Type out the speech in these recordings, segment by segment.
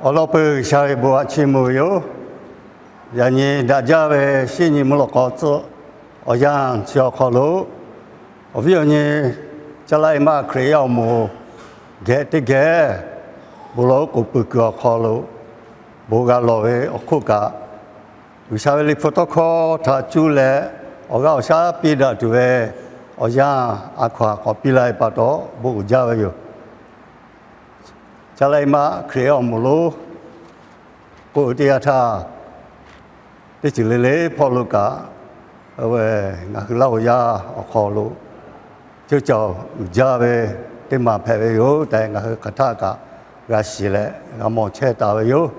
Awˬ lawn peuˬ G'uiˬsha ve bon htaꞈ chiˇ mvuh ve yoˬ. Yaꞈ nyi daꞈ jaˇ ve shinˉ nyi mvuhˇ lawꞈ k'aw tcuhˆ awˬ yanˇ chi awˬ hk'aw lo, awˬ viˉ awˬ nyi Caˇ laˇ e maˇ Hkriꞈ yaˇ awˬ moˍ geh teˇ geh bon lawˬ oˉ k'oˍ pui kuiˬ awˬ hk'aw lo bon g'a lawˬ ve awˬ hk'oˆ kaꞈ, G'uiˬsha ve Liꞈ hpu tawˇ hkawˇ htaꞈ cuˇ leh awˬ g'aˇ awˬ shaˉ piˇ daꞈ tuˬ ve awˬ yanˇ a hkaw aˬ k'awꞈ piˇ laˇ ve pa taw, bon uiˍ jaˇ ve yoˬ. Caˇ laˇ e maˇ Hkriꞈ yaˇ awˬ moˍ lonˉ k'oˆ ve teˇ yanˇ htaˇ, teˇ ceuˬ le le hpawˇ lo kaꞈ, ngaˬ hui Laˇ huˍ yaˇ awˬ hk'aw lo ceuˇ caoˬ uiˍ jaˇ ve teˇ maˬ hpehꞈ ve yoˬ tehꞈ, ngaˬ hui hk'aˬ htaˇ kaꞈ g'a shiˍ leh g'a mawˬ chehˇ taˍ ve yoˬ.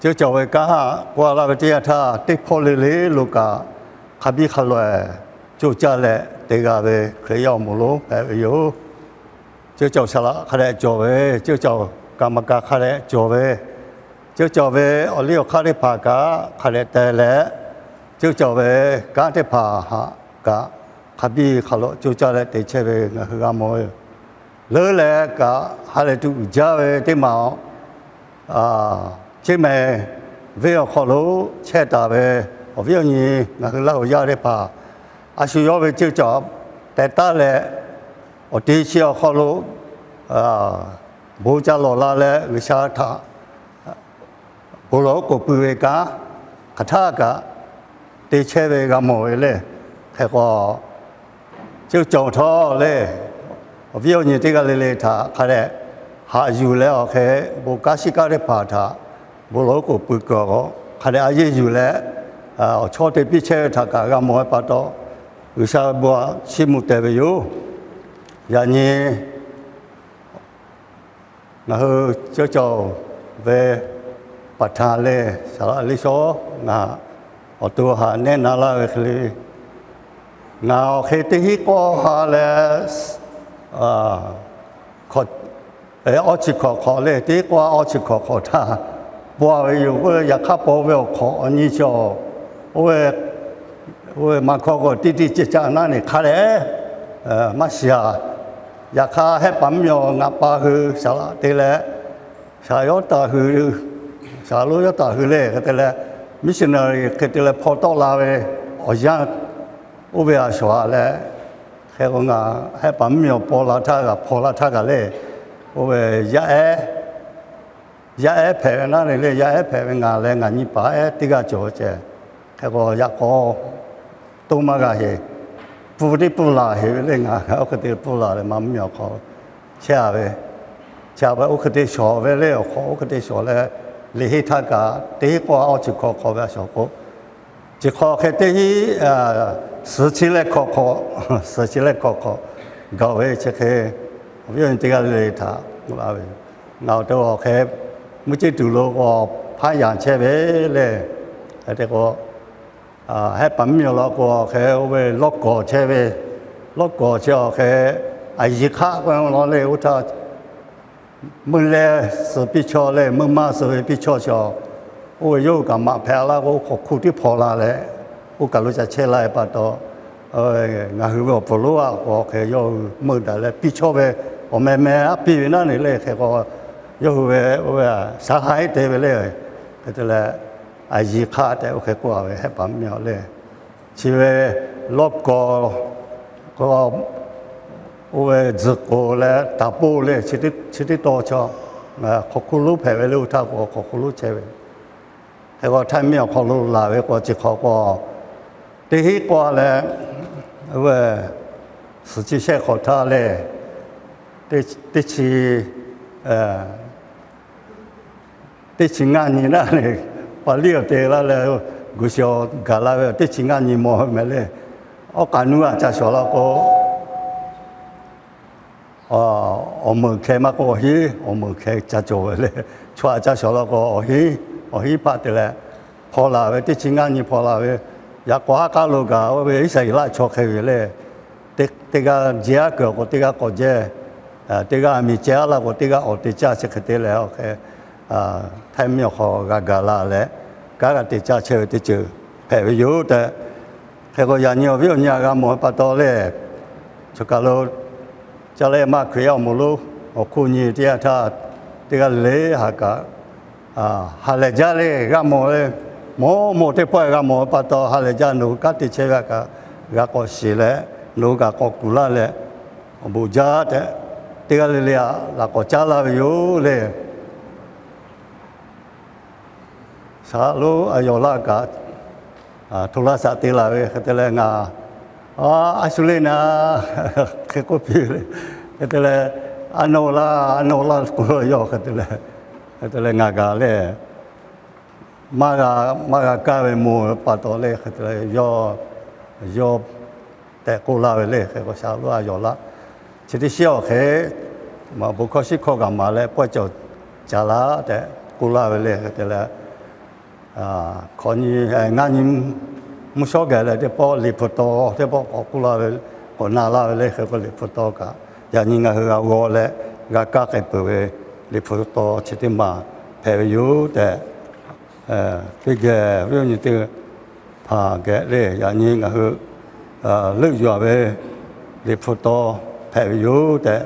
Ceuˇ caoˬ ve kanˉ k'oˆ laˇ ve teˇ yanˇ htaˇ, teˇ hpawˇ le le lo kaꞈ hk'a biˇ hk'a loꞈ-e coˇ caˇ leh te g'a ve Hkriꞈ yaˇ awˬ moˍ lonˉ hpehꞈ ve yoˬ. Ceuˇ caoˬ saˍ laꞈ hk'a dehꞈ cawˬ ve, ceuˇ caoˬ kaꞈ maˍ kaꞈ hk'a dehꞈ cawˬ ve, ceuˇ caoˬ ve awˬ liˇ awˬ hk'aˇ teˇ hpaˍ kaꞈ hk'a dehꞈ teh leh, ceuˇ caoˬ ve kanˉ teˇ hpaˍ haꞈ kaꞈ hk'a biˇ hk'a loꞈ coˇ caˇ leh te chehˇ ve ngaˬ hui g'a mawˬ ve yoˬ. Leuˉ leh kaꞈ ha lehˬ tuˬ uiˍ jaˇ ve teˇ maˬ, Ceˇ mehˍ venˇ awˬ hk'aw lo chehˇ taˍ ve awˬ viˉ awˬ nyi ngaˬ hui Laˇ huˍ yaˇ teˇ hpaˍ, a shu yawˇ ve ceuˇ caoˬ teh taˉ leh, awˬ te chi awˬ hk'aw lo bon ca lawˬ la leh G'uiˬsha htaꞈ bon lawˬ oˉ k'oˍ pui ve kanˉ hk'aˬ htaˇ kaꞈ te chehˇ ve g'a mawˬ ve le. Hk'e k'o, ceuˇ caoˬ htawˇ le, awˬ viˉ awˬ nyi teˇ g'aˇ le le htaꞈ hk'a dehꞈ haꞈ yuˬ leh, awˬ hk'e bon kanˉ shiˉ kanˉ teˇ hpaˍ htaꞈ bon lawˬ oˉ k'oˍ pui kuiˬ awˬ hk'a dehꞈ a yeˇ yuˬ leh, awˬ chawˇ te piˇ chehˇ ve htaꞈ kaꞈ g'a mawˬ ve pa taw, G'uiˬsha ve bon htaꞈ chiˇ mvuh tehꞈ ve yoˬ. Yaꞈ nyi ngaˬ hui ceuˇ caoˬ ve paˍ htaꞈ lehˬ, saˍ laꞈ liˇ shawˉ ngaˬ awˬ to haꞈ nehˉ na laˇ ve hk'e le, ngaˬ awˬ hk'e teˇ hinˉ k'awˇ ha leh awˇ chi hkawꞈ hk'awꞈ le, teˇ hinˉ k'awˇ awˇ chi hkawꞈ hk'awꞈ htaˇ paw ve yoˬ k'o, yaꞈ hk'aˇ paw ve awˬ hk'awꞈ awˬ nyi chi awˬ, oˇ ve, oˇ ve maˇ hkawˇ k'o tiˇ tiˇ ceh caˆ naˉ neˬ hk'a dehꞈ maˇ shiˍ a. Yaꞈ hk'aˇ, Hehˆ paˍ mvuhˇmiˬ awˬ ngaˬ pa hui saˍ laꞈ te leh, saˍ yawˇ taˍ hui, saˍ lonˉ yawˇ taˍ hui le hk'e te leh, missionary hk'e te leh hpaw tawˆ la ve awˬ yanˇ, oˇ ve a shawˍ a leh, hk'e k'o ngaˬ Hehˆ paˍ mvuhˇmiˬ awˬ paw la htaˇ kaꞈ hpaw la htaˇ kaꞈ le, oˇ ve yaˇ ehˉ, yaˇ ehˉ hpehꞈ ve naˉ neˬ le, yaˇ ehˉ hpehꞈ ve ngaˬ leh ngaˬ nyi paˍ ehˉ teˇ g'aˇ cawˬ ve ceh. Hk'e k'o yaꞈ k'aw toˇ maˇ g'a heˍ, pfuhˇ teˇ pfuhˇ laˬ heˍ ve le, ngaˬ oˇ hk'e te pfuhˇ laˬ leh maˇ mvuhˇmiˬ awˬ hk'aw chehˇ a ve, chehˇ a ve oˇ hk'e te shawˍ ve le, awˬ hk'aw oˇ hk'e te shawˍ leh, liꞈ henˇ htaˇ kaꞈ teˇ hinˉ k'awˇ awˇ chi hkawꞈ hk'awꞈ ve a shawˍ k'o, chi hk'awꞈ hk'e teˇ hinˉ suhˍ chi leh hkawꞈ hk'awꞈ, suhˍ chi leh hkawꞈ hk'awꞈ gaˬ ve chi hk'e, awˬ viˉ awˬ nyi teˇ g'aˇ le le htaꞈ k'oˆ laˇ ve, ngaˬ awˬ to awˬ hk'e mvuhˇ ceˇ tuˬ lo k'o hpaˇ yanˍ chehˇ ve le. Hk'e te k'o, Hehˆ paˍ mvuhˇmiˬ awˬ lawn k'o, awˬ hk'e oˇ ve lawˇ kawˍ chehˇ ve, lawˇ kawˍ chehˇ awˬ hk'e, a yiˍ hk'aˆ k'oˆ ve lawn le, oˇ htaˇ meuˇ leh suhˍ piˇ chaw le, meuˇ maˇ suhˍ ve piˇ chaw chaw, oˇ ve yawˇ hui kaꞈ maꞈ hpehꞈ laˇ k'o, hk'awꞈ hkuˇ tiˉ hpaw la leh, oˇ kaˬ lo ca chehˇ laˇ ve pa taw, ngaˬ hui ve awˬ pfuhˍ lonˉ a k'o, awˬ hk'e yawˇ hui meuˇ daꞈ leh piˇ chaw ve awˬ meh meh a piˇ ve naˉ neˬ le. Hk'e k'o, yawˇ hui ve oˇ ve shaˉ haiˉ te ve le. Hk'e te leh, a yiˍ hk'aˆ tehꞈ oˇ hk'e k'oˆ a ve Hehˆ paˍ mvuhˇmiˬ awˬ le. Chi ve lawˇ kawˍ k'o, oˇ ve tzuhꞈ k'oˍ leh taˍ poˆ le, chi teˇ taw chaw hk'awꞈ hkuˇ lonˉ hpehꞈ ve le, oˇ htaˇ k'o hk'awꞈ hkuˇ lonˉ chehˇ ve. Hk'e k'o, htaiˇ miˇ awˬ hk'aw lo laˬ ve k'o, chi hk'awꞈ k'o, teˇ hinˉ k'awˇ leh, oˇ ve suhˍ chi shehˆ hk'awꞈ htaˇ le, teˇ chi, teˇ chi ngaˇ nyi naˉ neˬ, Paˍliˇ awˬ te laˇ leh, G'uiˬsha gaˬ la ve teˇ chi ngaˇ nyi mawˬ ve meh le. Awˉ k'aꞈ nuˇ aꞈ ca shawˍ laˇ k'o, awˬ meuˍ hkeh maˇ k'oˆ, awˬ hinˉ awˬ meuˍ hkeh ca cawˬ ve le. Chaw aꞈ ca shawˍ laˇ k'o, awˬ hinˉ, awˬ hinˉ hpaˆ te leh hpaw laˬ ve, teˇ chi ngaˇ nyi hpaw laˬ ve, yaꞈ k'aw haˉ k'aˉ lo kaꞈ oˇ ve Iˉsaˍreˍlaˆ chaw hk'e ve le. Teˇ g'aˇ jeˇ aˉ kuiˬ awˬ k'o teˇ g'aˇ k'awꞈ jehˇ, teˇ g'aˇ miˬ ceh aˉ laˇ k'o teˇ g'aˇ awˬ te caˇ chi hk'e te leh, awˬ hk'e htaiˇ miˇ awˬ hk'aw g'a gaˬ la leh, kanˉ g'a te caˇ chehˇ ve teˇ ceuˬ hpehꞈ ve yoˬ tehꞈ. Hk'e k'o, yaꞈ nyi awˬ viˉ awˬ nyi aꞈ g'a mawˬ ve pa taw le, choˬ kaˬ lo Caˇ leh maˇ Hkriꞈ yaˇ awˬ moˍ lonˉ awˬ hk'oˆ nyi teˇ yanˇ htaˇ, teˇ g'aˇ le le haꞈ kaꞈ ha lehˬ jaˇ le, g'a mawˬ le. Mawˬ mawˬ teˇ pawˆ g'a mawˬ ve pa taw, ha lehˬ jaˇ, nawˬ hui kanˉ te chehˇ ve kaꞈ g'a k'awꞈ shiˍ leh, nawˬ hui kaꞈ k'awꞈ kuˬ laˇ leh, awˬ bon jaˇ tehꞈ, teˇ g'aˇ le le aꞈ laꞈ k'awꞈ caˉ laˇ ve yoˬ le. Shaˍ lonˉ a yawˬ laˇ kaꞈ, hto laˇ shaꞈ te laˬ ve hk'e te leh ngaˬ, a shu le na, hk'e k'oˆ piˇ ve le. Hk'e te leh, a nawˬ laˇ, a nawˬ laˇ k'oˆ yawˇ hk'e te leh, hk'e te leh ngaˬ kaꞈ le, maˇ g'a, maˇ g'a kaˇ ve mawˬ ve pa taw le, hk'e te leh yawˇ, yawˇ tehꞈ k'oˆ laˇ ve le. Hk'e k'o shaˍ lonˉ a yawˬ laˇ, chi teˇ shiˉ awˬ hk'e, bon hkawˇ shiˉ hkawˇ kaꞈ maˍ leh pawehˇ cawˬ caˍ laˇ tehꞈ k'oˆ laˇ ve le. Hk'e te leh, hk'awꞈ nyi, ngaˇ nyi mvuhˇ shawˉ gaˬ leh teˇ pawˆ liꞈ hpu taw teˇ pawˆ k'awꞈ k'oˆ laˇ ve, k'awꞈ na laˇ ve le. Hk'e k'o liꞈ hpu taw kaꞈ yaꞈ nyi ngaˬ hui g'a g'aw leh g'a kaˇ k'ai peuˬ ve liꞈ hpu taw chi teˇ maˬ hpehꞈ ve yoˬ tehꞈ, teˇ geh viˉ awˬ nyi teˇ hpaˍ geh le, yaꞈ nyi ngaˬ hui leuˆ yuˬ ve liꞈ hpu taw hpehꞈ ve yoˬ tehꞈ,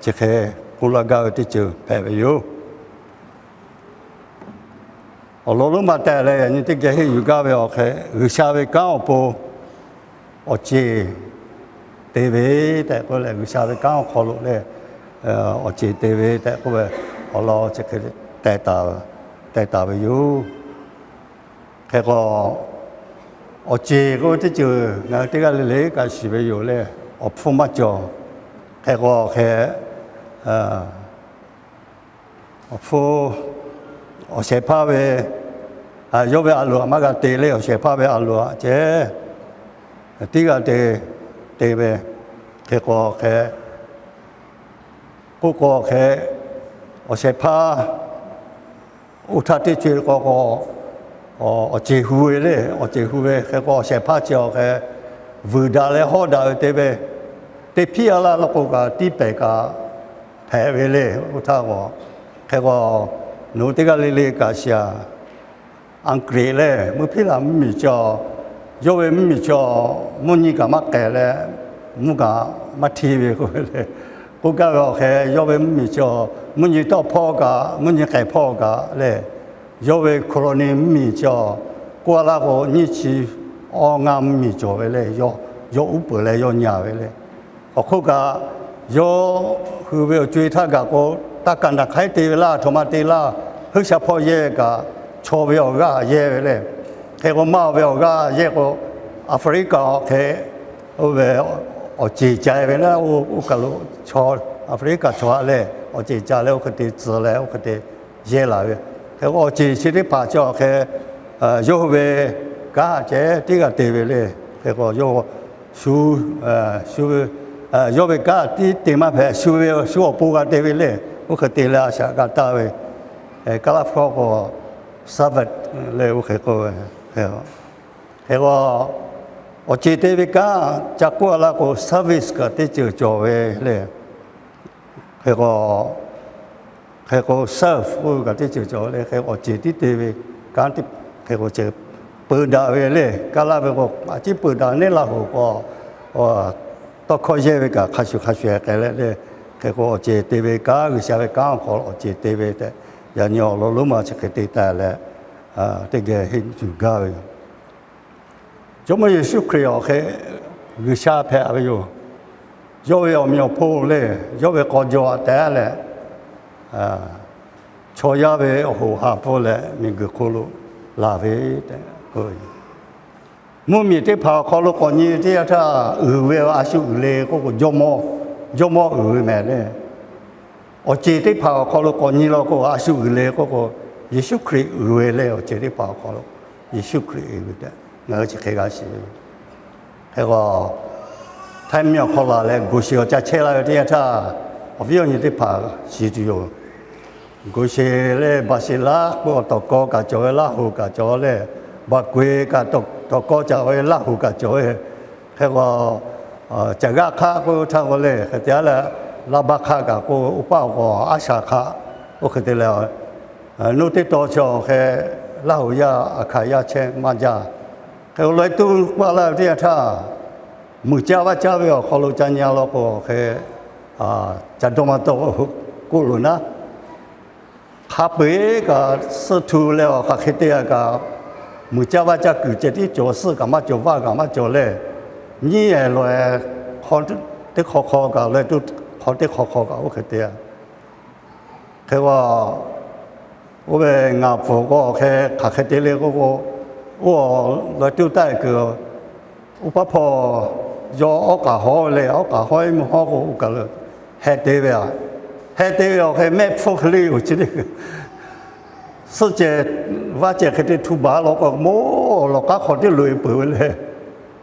chi hk'e k'oˆ laˇ gaˇ ve teˇ ceuˬ hpehꞈ ve yoˬ. Awˬ lawn lonˉ ma tehꞈ leh, yaꞈ nyi teˇ geh henˇ yuˬ gaˇ ve awˬ hk'e, G'uiˬsha ve kanˉ awˬ pon awˬ ceˬ te ve tehꞈ k'oˆ leh, G'uiˬsha ve kanˉ awˬ hk'aw lo le, awˬ ceˬ te ve tehꞈ k'oˆ ve, awˬ lawn chi hk'e teh taˍ ve yoˬ. Hk'e k'o, awˬ ceˬ k'oˆ ve teˇ ceuˬ ngaˬ hui teˇ g'aˇ le le kaꞈ shiˍ ve yoˬ le. Awˬ hpfuhˇ maˇ cawˬ. Hk'e k'o hk'e, awˬ hpfuhˇ, awˬ shehˍ hpaˇ ve, yawˇ ve a loˍ aꞈ maˇ g'a te le. Awˬ shehˍ hpaˇ ve a loˍ aꞈ ceh tiˉ g'a te, te ve. Hk'e k'o hk'e, k'oˆ k'o hk'e, awˬ shehˍ hpaˇ oˇ htaˇ teˇ co e k'o k'o, awˬ ceˬ hu ve le. Awˬ ceˬ hu ve hk'e k'o, awˬ shehˍ hpaˇ chi awˬ hk'e vuiˬ daꞈ leh hawˉ daꞈ ve te ve, teˇ hpiˉ a laˇ law k'o kaꞈ tiˇ pehˍ kaꞈ hpehꞈ ve le. Oˇ htaˇ k'o, hk'e k'o, nawˬ hui teˇ g'aˇ le le kaꞈ shiˍ a, Aˍg'riꞈ lehˬ mvuhˇ hpiˇ laˬ mvuhˇmiˬ chi awˬ, yawˇ ve mvuhˇmiˬ chi awˬ mvuhˇ nyi kaꞈ maˇ k'ehˬ leh, mvuhˇ kaꞈ maˇ hti ve k'oˆ ve le. K'oˆ gaˇ ve awˬ hk'e, yawˇ ve mvuhˇmiˬ chi awˬ mvuhˇ nyi tawˆ hpawˇ kaꞈ, mvuhˇ nyi k'ehˬ hpawˇ kaꞈ le, yawˇ ve colony mvuhˇmiˬ chi awˬ k'oˆ a laˇ k'o, nyiˇ chi awˇ ngaˇ mvuhˇmiˬ cawˬ ve le. Yawˇ uˉ peunˍ leh yawˇ nyi a ve le. Awˬ hk'oˆ kaꞈ, yawˇ hui ve awˬ co e htaˇ gaˬ k'o, taˇ kaˍ naˍ hk'aiˉ te ve laˇ, htaꞈ ma te laˇ, Hui sha hpawˇ yehˇ kaꞈ, chaw ve awˬ g'aˇ yehˇ ve le. Hk'e k'o, maˇ ve awˬ g'aˇ yehˇ k'o, Aˍfriˆkaˍ awˬ hk'e, oˇ ve awˬ ceˬ ca ve le. Oˇ kaˬ lo chaw, Aˍfriˆkaˍ chaw haꞈ lehˬ awˬ ceˬ ca leh oˇ hk'e te tcuh leh oˇ hk'e te yehˇ laˬ ve. Hk'e k'o, awˬ ceˬ chi teˇ hpaˍ chi awˬ hk'e, yawˇ hui ve kanˉ ceh tiˉ g'a te ve le. Hk'e k'o, yawˇ shu, shu, yawˇ ve kanˉ tiˉ te maˇ hpehꞈ, shu ve shu awˬ pon g'a te ve le. Oˇ hk'e te leh a shaꞈ g'a taˇ ve, Kaˇlaˇ hpawˇ k'o Sabbath le, oˇ hk'e k'oˆ ve. Hk'e k'o, awˬ ceˬ te ve kanˉ ca k'oˆ a laˇ k'o, service kaꞈ teˇ ceuˬ cawˬ ve le. Hk'e k'o, hk'e k'o, serve k'oˆ ve kaꞈ teˇ ceuˬ cawˬ le. Hk'e k'o, awˬ ceˬ tiˉ te ve kanˉ, hk'e k'o, peu daꞈ ve le. Kaˇlaˇ ve k'o, a ciˉ peu daꞈ neˉ Laˇ hoꞈ k'o, tawˇ hkawˇ yehˇ ve kaꞈ hk'a shuˍ hk'a shuˍ k'ai leh le. Hk'e k'o, awˬ ceˬ te ve kanˉ, G'uiˬsha ve kanˉ awˬ hk'aw lo awˬ ceˬ te ve tehꞈ, yaꞈ nyi awˬ lawn lonˉ ma chi hk'e te taˍ leh, teˇ geh henˇ yuˬ gaˇ ve yoˬ. Jawˇmawˇ Yeˍsuˆ Hkriꞈ awˬ hk'e G'uiˬsha hpehꞈ ve yoˬ. Yawˇ ve awˬ meꞈ awˬ hponˇ le, yawˇ ve k'aw jaw aꞈ tehꞈ leh, chaw yaˇ ve awˬ hoꞈ ha hpfuhˇ leh miˬguiˬ hk'oˆ lo laˬ ve tehꞈ k'oˆ ve yoˬ. Mvuhˇmiˬ teˇ hpaˍ awˬ hk'aw lo k'awꞈ nyi ve teˇ yanˇ htaˇ, uiˍ ve a shu uiˍ le k'oˆ k'o, jawˇmawˇ, jawˇmawˇ uiˍ ve mehˍ le. Awˬ ceˬ teˇ hpaˍ awˬ hk'aw lo k'awꞈ nyi law k'o, a shu uiˍ le k'oˆ k'o, Yeˍsuˆ Hkriꞈ uiˍ ve le. Awˬ ceˬ teˇ hpaˍ awˬ hk'aw lo Yeˍsuˆ Hkriꞈ uiˍ ve tehꞈ ngaˬ hui chi hk'e g'a shiˍ ve. Hk'e k'o, Htaiˇ miˇ awˬ hk'aw laˬ leh Goˍsheˍ awˬ ca chehˇ laˇ ve teˇ yanˇ htaˇ, awˬ viˉ awˬ nyi teˇ hpaˍ shiˍ tuˬ yoˬ. Goˍsheˍ lehˬ, Baˍseˍlaˆ k'oˆ awˬ tawˍ kawˇ kaꞈ cawˬ ve, Laˇ hoꞈ kaꞈ cawˬ leh, Baˍkwe kaꞈ tawˍ kawˇ ca ve, Laˇ hoꞈ kaꞈ cawˬ ve. Hk'e k'o, Caˬ g'aˆ hk'aˆ k'oˆ htaˇ k'o lehˬ, hk'e te a leh, Laˇbaˆ hk'aˆ kaꞈ k'oˆ ve, oˇ paˆ awˬ k'o Aˉshaˍ hk'aˆ, oˇ hk'e te leh, nuˇ teˇ taw chi awˬ hk'e Laˇ hoꞈ yaˇ Aˍhkaˍyaˇ chehˇ maˇ jaˇ. Hk'e k'o, lawˬ e tuˇ k'oˆ laˇ ve teˇ yanˇ htaˇ, muiˬ caˇ vaˇ caˇ ve awˬ hk'aw lo ca nyi a law k'o, hk'e ca dawˇ maˇ tawˆ k'oˆ loˬ naˉ. hk'a peu-eˬ kaꞈ suhˆ htu leh awˬ hk'aˬ hk'e te a kaꞈ, muiˬ caˇ vaˇ caˇ kuiˬ ceh tiˉ cawˬ, suhˆ kaꞈ maˇ cawˬ, vaˇ kaꞈ maˇ cawˬ leh, nyiˉ ehˍ lawˬ ehˍ hk'aw teˇ hk'aw hk'aw kaꞈ leh, hk'aw teˇ hk'aw hk'aw kaꞈ oˇ hk'e te a. Hk'e k'o, oˇ ve ngaˬ pfuhˍ k'o hk'e hk'aˬ hk'e te le k'oˆ k'o, oˇ lawˬ tuˇ taˆ kuiˬ, oˇ paˉ hpawˇ yawˇ awˉ k'aꞈ hawˉ leh, awˉ k'aꞈ hawˉ mvuhˇ hawˉ k'o, oˇ kaˬ lo heh te ve a. Heh te ve awˬ hk'e mehˆ hpfuhˇ hk'e le yoˬ chi teˇ kuiˬ. Suhˆ ceh vaˇ ceh hk'e te htu baˬ law k'o, moˉ lawˬ k'aˉ hk'aw teˇ loꞈ e peuˬ ve le.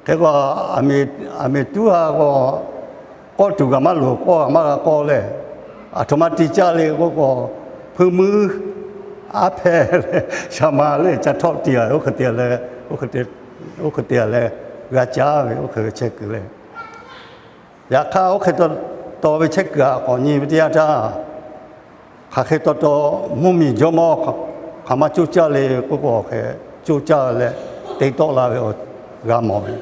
Hk'e k'o, aˬ miˍ tuˉ ha k'o, k'awˇ tuˬ kaꞈ maˇ loˍ, k'awˇ kaꞈ maˇ g'a k'awˇ leh, aˬ htoꞈ ma te caˇ le k'oˆ k'o, hpuiˇ muiˉ aˉ hpehˇ leh, shaˍ ma leh ca htawˆ te a, oˇ hk'e te leh, oˇ hk'e te leh g'a caˇ ve, oˇ hk'e ve chehˇ kuiˬ le. Yaꞈ hk'aˇ, oˇ hk'e taw ve chehˇ kuiˬ aꞈ k'awꞈ nyi ve teˇ yanˇ htaˇ, hk'aˬ hk'e taw taw mvuhˇ miˬ jawˇmawˇ hk'aˬ ma coˇ caˇ le k'oˆ k'o, hk'e coˇ caˇ leh te tawˆ la ve g'a mawˬ ve.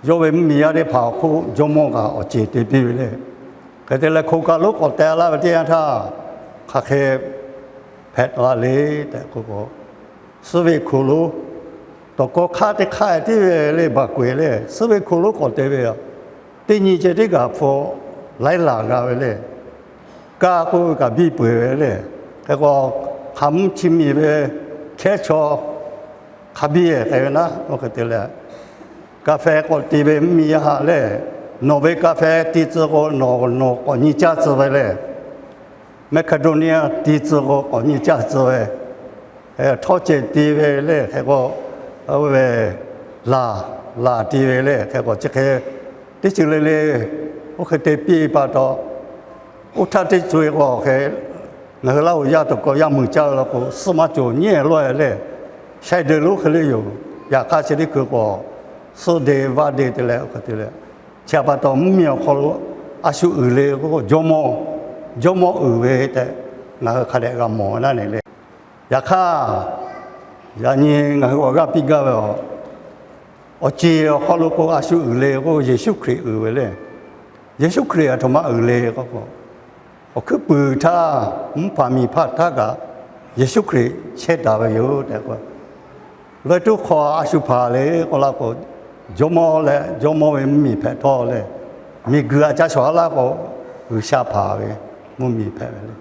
Yawˇ ve mvuhˇ miˬ yaˇ teˇ hpaˍ awˬ hk'oˆ jawˇmawˇ kaꞈ awˬ ceˬ te piˇ ve le. Hk'e te leh, hko ka lonˉ k'awꞈ teh laˇ ve teˇ yanˇ htaˇ, hk'aˬ hk'e hpehꞈ la le tehꞈ k'oˆ k'o, suhˉ ve hko lonˉ tawˬ kawˇ hk'aˇ teˇ hk'aˇ tiˉ ve le, baˬ k'oꞈ e le, suhˉ ve hko lonˉ k'awꞈ te ve a. Teˇ nyi ceh teˇ kaꞈ hpu laiˉ laˬ g'a ve le. Kaˇ k'oˆ ve kaꞈ biˇ peuˬ ve le. Hk'e k'o, hk'aˬ mvuhˇ chi miˬ ve hkehˉ chaw hk'a biˇ e k'ai ve naˉ, oˇ hk'e te leh, ka feh k'awꞈ te ve mvuhˇ miˬ yaˇ haꞈ lehˬ, nawˬ ve ka feh te tcuh k'o, nawˬ nawˬ k'awꞈ nyi caˇ tcuh ve le. Maˍkeˍdoˇniˆ yaˇ te tcuh k'o, k'awꞈ nyi caˇ tcuh ve, htawˇ ceh te ve le. Hk'e k'o, oˇ ve laˬ, laˬ te ve le. Hk'e k'o, chi hk'e teˇ ceuˬ le le, oˇ hk'e te piˇ pa taw, oˇ htaˇ teˇ co e k'o, hk'e ngaˬ hui Laˇ huˍ yaˇ tawˬ kawꞈ yaˇ muiˬ caˇ ve law k'o, suhˆ maˇ cawˬ nyiˉ ehˍ lawˇ ehˍ le, shaiˍ de lonˉ hk'e le yoˬ. Yaꞈ hk'aˇ, chi teˇ hkui k'o, suhˆ de vaˇ de te leh, oˇ hk'e te leh, chi pa taw mvuhˇ miˬ awˬ hk'aw lo a shu uiˍ le k'o, jawˇmawˇ, jawˇmawˇ uiˍ ve tehꞈ ngaˬ hui hk'a dehꞈ g'a mawˬ naˉ ne le. Yaꞈ hk'aˇ, yaꞈ nyi ngaˬ hui awˬ g'aˇ piˇ gaˇ ve a, awˬ ceˬ awˬ hk'aw lo k'o, a shu uiˍ le k'o, Yeˍsuˆ Hkriꞈ uiˍ ve le. Yeˍsuˆ Hkriꞈ aˬ htoꞈ ma uiˍ le k'o, awˬ hkuiˉ puiˍ htaˇ mvuhˇ hpaˍ miˬ hpaˇ htaˇ kaꞈ Yeˍsuˆ Hkriꞈ chehˇ taˍ ve yoˬ tehꞈ k'o, lawˬ e tuˉ hk'aw a shu hpaˍ le k'oˆ la k'o, jawˇmawˇ leh jawˇmawˇ ve mvuhˇ miˬ hpehꞈ htawˇ leh, miˬguiˬ aꞈ ca shawˍ a laˇ k'o, G'uiˬsha hpaˍ ve mvuhˇ miˬ hpehꞈ ve le.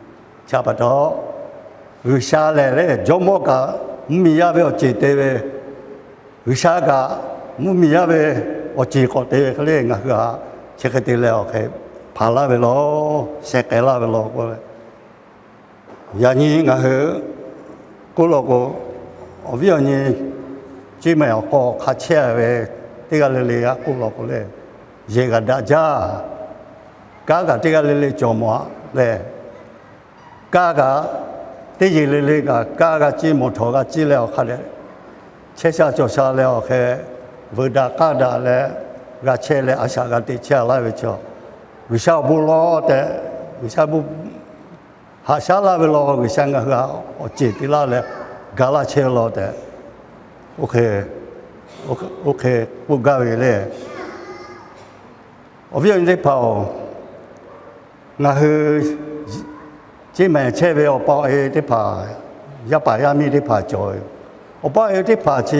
Chi pa taw, G'uiˬsha lehˬ le, jawˇmawˇ kaꞈ mvuhˇ miˬ yaˇ ve awˬ ceˬ te ve, G'uiˬsha kaꞈ mvuhˇ miˬ yaˇ ve awˬ ceˬ k'awꞈ te ve hk'e le, ngaˬ hui htaꞈ chi hk'e te leh awˬ hk'e hpanˍ laˇ ve law, sheh k'ai laˇ ve law k'o, yaꞈ nyi ngaˬ hui k'oˆ law k'o, awˬ viˉ awˬ nyi, ceˇ mehˍ awˬ hk'aw hk'a chehˇ ve teˇ g'aˇ le le g'a k'oˆ law k'o le, yehˬ g'a daꞈ jaˇ. Kanˉ kaꞈ teˇ g'aˇ le le cawˬ mawˬ a leh, kanˉ kaꞈ teˇ yehˬ le le kaꞈ kanˉ g'a ciˇ, mawˬ htawˍ g'a ciˇ leh awˬ hk'a dehꞈ chehˇ sha cawˬ sha leh awˬ hk'e veuꞈ daꞈ k'aˇ daꞈ leh g'a chehˇ leh a shaꞈ g'a teꞈ chehˇ a laˇ ve chaw, G'uiˬsha awˬ bon law tehꞈ, G'uiˬsha bon haꞈ shaˉ laˇ ve law, G'uiˬsha ngaˬ hui htaꞈ awˬ ceˬ te laˇ leh ga laˇ chehˇ law tehꞈ, oˇ hk'e k'oˆ gaˇ ve le. Awˬ viˉ awˬ nyi teˇ hpaˍ-oˬ, ngaˬ hui ceˇ mehˍ chehˇ ve awˬ pa awˬ e teˇ hpaˍ, yaˇ paˍ yaˇ miˇ teˇ hpaˍ cawˬ ve. Awˬ pa awˬ e teˇ hpaˍ chi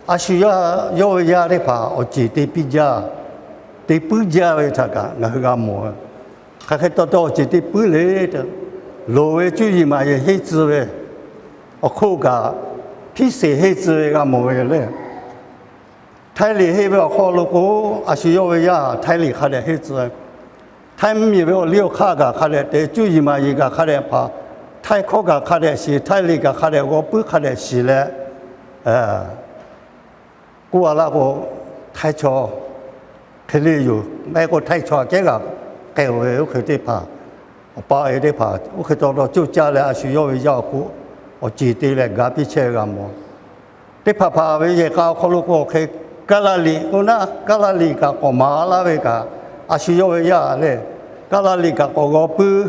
a shu yawˇ ve yaˇ teˇ hpaˍ awˬ ceˬ te piˇ jaˇ, te puiˉ jaˇ ve htaꞈ kaꞈ ngaˬ hui g'a mawˬ. Hk'aˬ hk'e taw taw awˬ ceˬ te puiˉ le tehꞈ, loˍ ve cuˇ yiˍ maˍ yiˍ henˇ tcuh ve awˬ hk'oˆ kaꞈ, hpiˇ sheˍ henˇ tcuh ve g'a mawˬ ve le. Htaiˇ liꞈ henˇ ve awˬ hk'aw lo k'o, a shu yawˇ ve yaˇ htaiˇ liꞈ hk'a dehꞈ henˇ tcuh, htaiˇ mvuhˇ miˬ ve awˬ liˇ awˬ hk'aˇ kaꞈ hk'a dehꞈ te, cuˇ yiˍ maˍ yiˍ kaꞈ hk'a dehꞈ hpaˍ, htaiˇ hkawˇ kaꞈ hk'a dehꞈ shiˍ, htaiˇ liꞈ kaꞈ hk'a dehꞈ g'aw puiˉ hk'a dehꞈ shiˍ leh, k'oˆ a laˇ k'o, htaiˇ chaw hk'e le yoˬ. Maˇ heˆ k'o htaiˇ chaw aꞈ kehˉ g'aꞈ k'ai-oˬ ve oˇ hk'e teˇ hpaˍ, awˬ pa awˬ e teˇ hpaˍ oˇ hk'e taw taw coˇ caˇ leh a shu yawˇ ve yaˇ awˬ hk'oˆ awˬ ceˬ te leh ga piˇ chehˇ ve g'a mawˬ. Teˇ hpaˍ hpaˍ ve yehˬ k'a awˬ hk'aw lo k'o hk'e, Kaˇlaˇ liꞈ k'oˆ naˉ, Kaˇlaˇ liꞈ kaꞈ k'awꞈ maˍ laˇ ve kaꞈ, a shu yawˇ ve yaˇ lehˬ, Kaˇlaˇ liꞈ kaꞈ k'awꞈ g'aw puiˉ,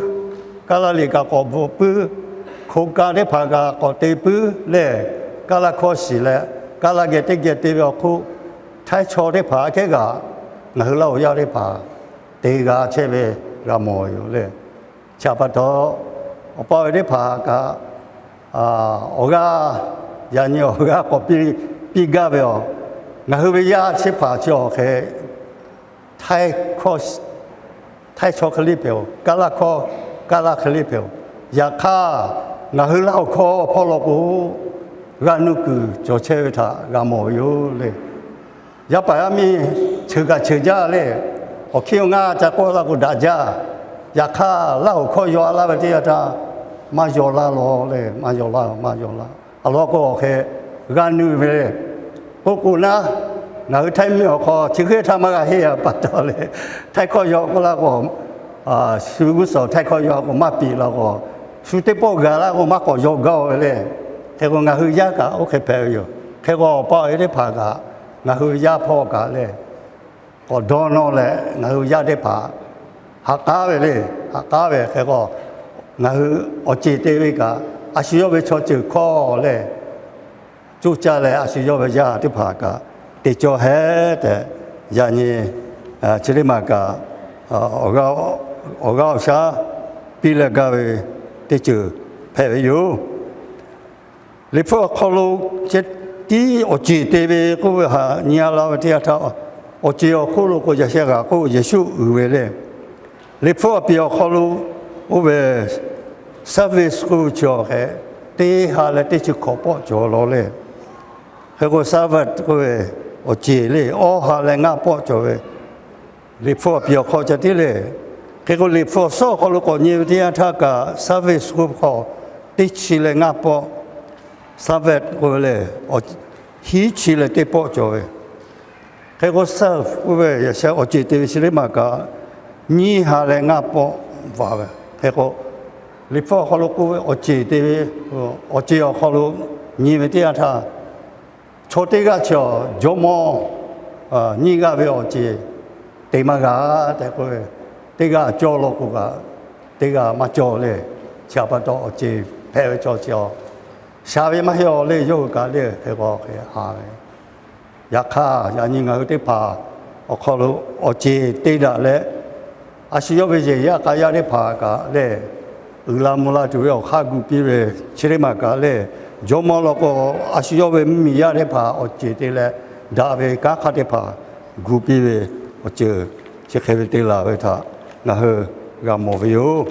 Kaˇlaˇ liꞈ kaꞈ k'awꞈ bvuhꞈ puiˉ, hko ka teˇ hpaˍ kaꞈ k'awꞈ te puiˉ leh, Kaˇlaˇ hkawˇ shiˍ leh, Kaˇlaˇ geh teˇ geh te ve awˬ hk'oˆ, htaiˇ chaw teˇ hpaˍ aꞈ kehˉ g'aꞈ ngaˬ hui Laˇ huˍ yaˇ teˇ hpaˍ te g'a chehˇ ve g'a mawˬ yoˬ le. Chi pa taw, Awˬ pa awˬ e teˇ hpaˍ kaꞈ, awˬ g'aˇ, yaꞈ nyi awˬ g'aˇ k'awꞈ piˇ gaˇ ve yoˬ. Ngaˬ hui ve yaˇ chi hpaˍ chi awˬ hk'e Htaiˇ chaw hk'e le hpehꞈ-oˬ, Kaˇlaˇ hkawˇ, Kaˇlaˇ hk'e le hpehꞈ-oˬ. Yaꞈ hk'aˇ, ngaˬ hui Laˇ huˍ hkawˇ hpawˇ law k'o, g'a nuˇ kuiˬ cawˬ chehˇ ve htaꞈ g'a mawˬ ve yoˬ le. Yaˇ paˍ yaˇ miˇ cheuˬ kaꞈ cheuˬ jaˇ le. Awˬ hkiˇ awˬ ngaˇ ca k'oˆ laˇ k'o daꞈ jaˇ. Yaꞈ hk'aˇ, Laˇ huˍ hkawˇ yaw a laˇ ve teˇ yanˇ htaˇ, maˇ yaw laˇ lawˬ le, maˇ yaw laˇ, maˇ yaw laˇ. Awˬ lawn k'o, awˬ hk'e g'a nuˇ ve le. K'oˆ k'o naˉ, ngaˬ hui Htaiˇ miˇ awˬ hk'aw chi hk'e htaˇ maˇ g'a henˇ a pa taw le. Htaiˇ hkawˇ yaw k'oˆ laˇ k'o, shu g'uˇ suhˍ Htaiˇ hkawˇ yaw k'o maˇ piˍ laˇ k'o, shu teˇ pawˆ gaˬ laˇ k'o maˇ k'awꞈ yaw gaˇ-oˬ ve le. Hk'e k'o, ngaˬ hui yaˇ kaꞈ oˇ hk'e hpehꞈ ve yoˬ. Hk'e k'o, awˬ pa awˬ e teˇ hpaˍ kaꞈ, ngaˬ hui yaˇ hpawˇ kaꞈ le, k'awꞈ dawˇ nawˇ leh, ngaˬ hui yaˇ teˇ hpaˍ ha k'aˉ ve le, ha k'aˉ ve. Hk'e k'o, ngaˬ hui awˬ ceˬ te ve kaꞈ, a shu yawˇ ve chaw ceuˬ hkawˇ leh, coˇ caˇ leh a shu yawˇ ve yaˇ teˇ hpaˍ kaꞈ te cawˇ hehˉ tehꞈ, yaꞈ nyi chi teˇ maˬ kaꞈ awˬ g'aˇ awˬ shaˉ piˇ leh gaˇ ve teˇ ceuˬ hpehꞈ ve yoˬ. Liꞈ hpu awˬ hk'aw lo tiˉ awˬ ceˬ te ve k'oˆ ve htaꞈ nyi a laˇ ve teˇ yanˇ htaˇ, awˬ ceˬ awˬ hk'oˆ lo k'o, yaꞈ sheh g'aꞈ k'oˆ Yeˍsuˆ uiˍ ve le. Liꞈ hpu awˬ piˍ awˬ hk'aw lo oˇ ve service k'oˆ ve chi awˬ hk'e, teˇ ha leh teˇ chi hkawꞈ pawˆ cawˬ law le. Hk'e k'o, Sabbath k'oˆ ve awˬ ceˬ le, awˇ ha leh ngaˇ pawˆ cawˬ ve Liꞈ hpu awˬ piˍ awˬ hk'aw ca tiˉ le. Hk'e k'o, Liꞈ hpu awˬ suhˉ awˬ hk'aw lo k'awꞈ nyi ve teˇ yanˇ htaˇ kaꞈ, service k'oˆ ve hk'aw teˇ chi leh ngaˇ pawˆ, Sabbath k'oˆ ve le, hiˉ chi leh teˇ pawˆ cawˬ ve. Hk'e k'o, serve k'oˆ ve yaꞈ sheh awˬ ceˬ te ve chi teˇ maˬ kaꞈ, nyiˇ ha leh ngaˇ pawˆ vaꞈ ve. Hk'e k'o, Liꞈ hpu awˬ hk'aw lo k'oˆ ve awˬ ceˬ te ve, awˬ ceˬ awˬ hk'aw lo nyi ve teˇ yanˇ htaˇ, chaw teˇ g'aˇ chi awˬ jawˇmawˇ nyiˇ g'aˇ ve awˬ ceˬ te maˇ g'a tehꞈ k'oˆ ve, teˇ g'aˇ cawˇ law k'o kaꞈ, teˇ g'aˇ maˇ cawˇ le. Chi htaꞈ pa taw, awˬ ceˬ hpehꞈ ve chaw chi awˬ sha ve maˇ heˆ aw le, yawˇ hui kaꞈ le. Hk'e k'o, hk'e ha ve. Yaꞈ hk'aˇ, yaꞈ nyi ngaˬ hui teˇ hpaˍ awˬ hk'aw lo awˬ ceˬ te daꞈ leh, a shu yawˇ ve yehˬ yaˇ k'a yaˇ teˇ hpaˍ kaꞈ lehˬ, uiˍ la mvuh la tuˬ ve awˬ hk'aˇ gu piˇ ve chi teˇ maˬ kaꞈ lehˬ, jawˇmawˇ law k'o, a shu yawˇ ve mvuhˇmiˬ yaˇ teˇ hpaˍ awˬ ceˬ te leh daꞈ ve kanˉ hk'aˇ teˇ hpaˍ gu piˇ ve awˬ ceuˬ chi hk'e ve te laˬ ve htaꞈ ngaˬ hui g'a mawˬ ve yoˬ.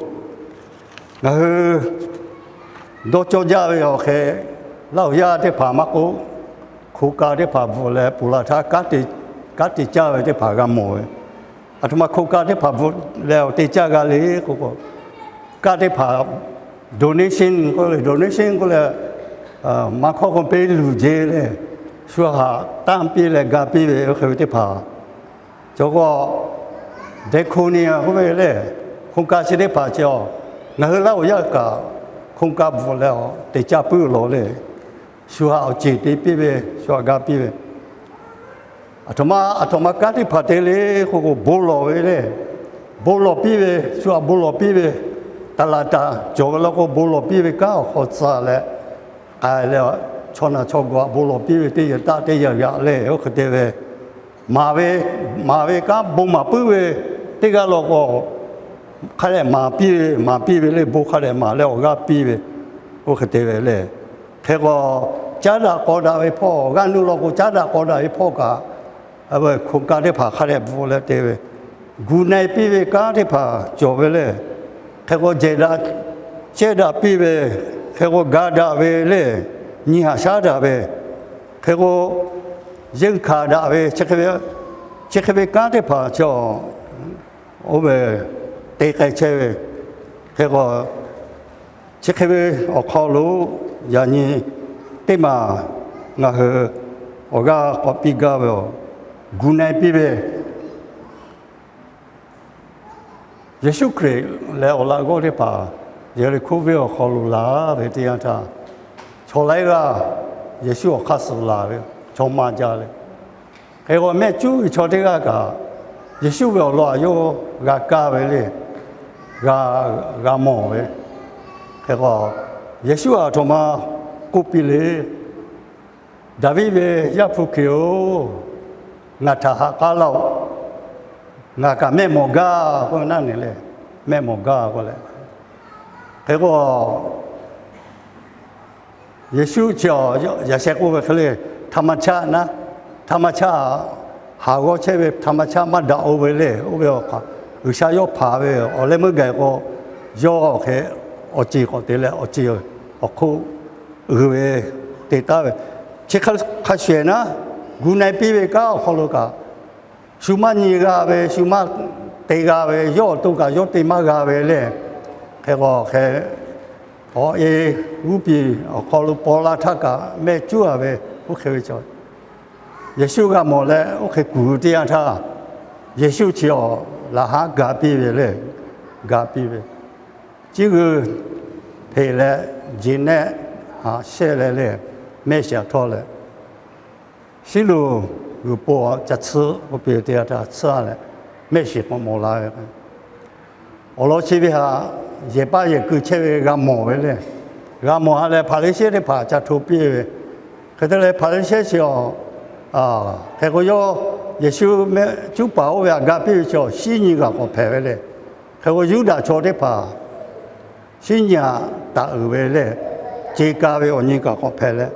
Ngaˬ hui dawˇ cawˇ jaˇ ve awˬ hk'e, Laˇ huˍ yaˇ teˇ hpaˍ maˇ k'oˆ, hko ka teˇ hpaˍ bvuhꞈ leh ponˬ laˬ htaˇ kanˉ te caˇ ve teˇ hpaˍ g'a mawˬ ve. Aˬ htoꞈ ma hko ka teˇ hpaˍ bvuhꞈ leh awˬ te caˇ g'a le k'oˆ k'o, kanˉ teˇ hpaˍ donation k'oˆ le, donation k'oˆ leh, maˇ hkawˇ k'o peˇ luˬ jeˬ leh, shu haꞈ tanˇ piˇ leh ga piˇ ve oˇ hk'e ve teˇ hpaˍ cawˬ k'o, diaconia k'oˆ ve le, hko ka chi teˇ hpaˍ chi awˬ, ngaˬ hui Laˇ huˍ yaˇ kaꞈ hko ka bvuhꞈ leh awˬ te caˇ puiˉ law le. Shu haꞈ awˬ ceˬ te piˇ ve, shu haꞈ ga piˇ ve, aˬ htoꞈ ma aˬ htoꞈ ma kanˉ teˇ hpaˍ te le k'oˆ k'o, bon lawˬ ve le. Bon lawˬ piˇ ve, shu haꞈ bon lawˬ piˇ ve, taˍ laˍ taˍ cawˬ ve law k'o, bon lawˬ piˇ ve kanˉ awˬ hk'aw tcuh leh k'ai leh, chaw naˬ chaw gawˬ haꞈ bon lawˬ piˇ ve teˇ yanˇ taˆ teˇ yanˇ yaꞈ le oˇ hk'e te ve, maˍ ve, maˍ ve kanˉ bon maˍ puiˉ ve teˇ g'aˇ law k'o, hk'a dehꞈ maˍ piˇ ve, maˍ piˇ ve le, bon hk'a dehꞈ maˍ leh awˬ g'aˇ piˇ ve, oˇ hk'e te ve le. Hk'e k'o, caˉ daꞈ k'aw daꞈ ve hpawˇ, g'aˇ nuˇ law k'o caˉ daꞈ k'aw daꞈ ve hpawˇ kaꞈ, hko ka teˇ hpaˍ hk'a dehꞈ bvuhꞈ leh te ve, gu na-e piˇ ve kanˉ teˇ hpaˍ cawˬ ve le. Hk'e k'o, jehˬ daꞈ cehˇ daꞈ piˇ ve, hk'e k'o ga daꞈ ve le, nyi haꞈ shaˉ daꞈ ve, hk'e k'o, yeunˇ hkanˍ daꞈ ve, chi hk'e ve kanˉ teˇ hpaˍ chaw oˇ ve te k'ai chehˇ ve. Hk'e k'o, chi hk'e ve awˬ hk'aw lo yaꞈ nyi teˇ maˬ ngaˬ hui awˬ g'aˇ k'awꞈ piˇ gaˇ ve, gu na-e piˇ ve, Yeˍsuˆ Hkriꞈ leh awˬ laꞈ g'awˇ teˇ hpaˍ Yeˍriˆhkoˇ venˇ awˬ hk'aw lo laˬ ve teˇ yanˇ htaˇ, chaw laiˉ g'aˇ Yeˍsuˆ awˬ hk'aˇ suh laˬ ve, chaw maˇ jaˇ leh, hk'e k'o mehˆ cuˉ ve chaw teˇ g'aˇ kaꞈ Yeˍsuˆ ve awˬ lawn aꞈ yawˇ g'a kaˇ ve le, g'a, g'a mawˬ ve. Hk'e k'o, Yeˍsuˆ aˬ htoꞈ ma k'oˆ piˇ le, Daˍviˆ ve Yaˇ hpu Hkriꞈ-oˬ, ngaˬ htaꞈ ha k'aˉ laˇ-oˆ. Ngaˬ kaꞈ mehˆ mawˬ gaˇ k'oˆ ve naˆ nehˬ le, mehˆ mawˬ gaˇ k'oˆ leh, Hk'e k'o, Yeˍsuˆ chi awˬ yaꞈ sheh k'oˆ ve hk'e le, ธรรมชาติ naˉ, ธรรมชาติ haˍ g'awˇ chehˇ ve ธรรมชาติ maˇ daꞈ-o ve le. Oˇ ve awˬ hk'aw G'uiˬsha yawˇ hpanˍ ve awˬ leh meuˇ gaˬ k'o, yawˇ awˬ hk'e awˬ ceˬ k'awꞈ te leh awˬ ceˬ awˬ hk'oˆ uiˍ ve te taˉ ve, chi hk'a shuˍ shuˍ naˉ, gu na-e piˇ ve kanˉ awˬ hk'aw lo kaꞈ, shu maˇ nyi g'a ve, shu maˇ te g'a ve, yawˇ awˬ to kaꞈ yawˇ te maˇ g'a ve le. Hk'e k'o, hk'e awˬ e g'uˇ piˍ awˬ hk'aw lo paw la htaˇ kaꞈ mehˆ cuˉ-a ve, oˇ hk'e ve chaw Yeˍsuˆ g'a mawˬ leh oˇ hk'e kuˬ teˇ yanˇ htaˇ, Yeˍsuˆ chi awˬ laꞈ haˉ ga piˇ ve le, ga piˇ ve, ciˉ g'uiˬ hpeꞈ leh, jeˬ nehˆ haꞈ shehˆ leh le, mehˆ shiˍ htawˇ leh, Siˉluꞈ g'uiˬ po ca tsuhˇ k'oˆ piˇ ve teˇ yanˇ htaˇ tsuhˇ-a leh, mehˆ shiˍ k'awꞈ mawˬ la ve Awˬ lawn chi ve htaꞈ yehˬ paˇ yehˬ keu chehˇ ve g'a mawˬ ve le. G'a mawˬ-a leh Hpaˍriˍsehˇ teˇ hpaˍ ca hto piˇ ve. Hk'e te leh Hpaˍriˍsehˇ chi awˬ, hk'e k'o yawˇ Yeˍsuˆ mehˆ cuˉ paˍ oˇ ve htaꞈ ga piˇ ve chi awˬ shinˉ nyi kaꞈ k'awꞈ hpehꞈ ve le. Hk'e k'o Yuˇdaꞈ chaw teˇ hpaˍ shinˉ nyi htaꞈ taˍ uiˍ ve le, ce ka ve awˬ nyi kaꞈ k'awꞈ hpehꞈ leh,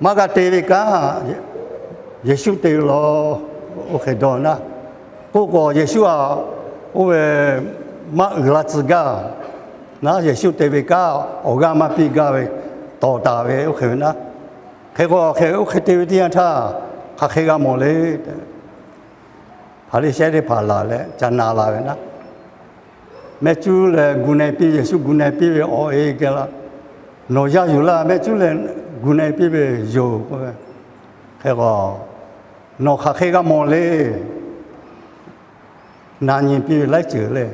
maˇ g'a te ve kanˉ Yeˍsuˆ te ve law. Oˇ hk'e dawˇ naˉ, k'oˆ k'o Yeˍsuˆ-a, oˇ ve maˇ uiˍ la tcuh gaˇ naˉ, Yeˍsuˆ te ve kanˉ awˬ g'aˇ maˇ piˇ gaˇ ve, tawˍ taˍ ve oˇ hk'e ve naˉ. Hk'e k'o, hk'e oˇ hk'e te ve teˇ yanˇ htaˇ, hk'aˬ hk'e g'a mawˬ le tehꞈ, Hpaˍriˍsehˇ teˇ hpaˍ laˬ leh ca na la ve naˉ, mehˆ cuˉ leh gu na-e piˇ, Yeˍsuˆ gu na-e piˇ ve awˬ e geh laˇ, nawˬ yaˇ yuˬ laˇ, mehˆ cuˉ leh gu na-e piˇ ve yoˬ k'oˆ ve. Hk'e k'o, nawˬ hk'aˬ hk'e g'a mawˬ le. Na nyi piˇ ve laiˉ ceuˬ le.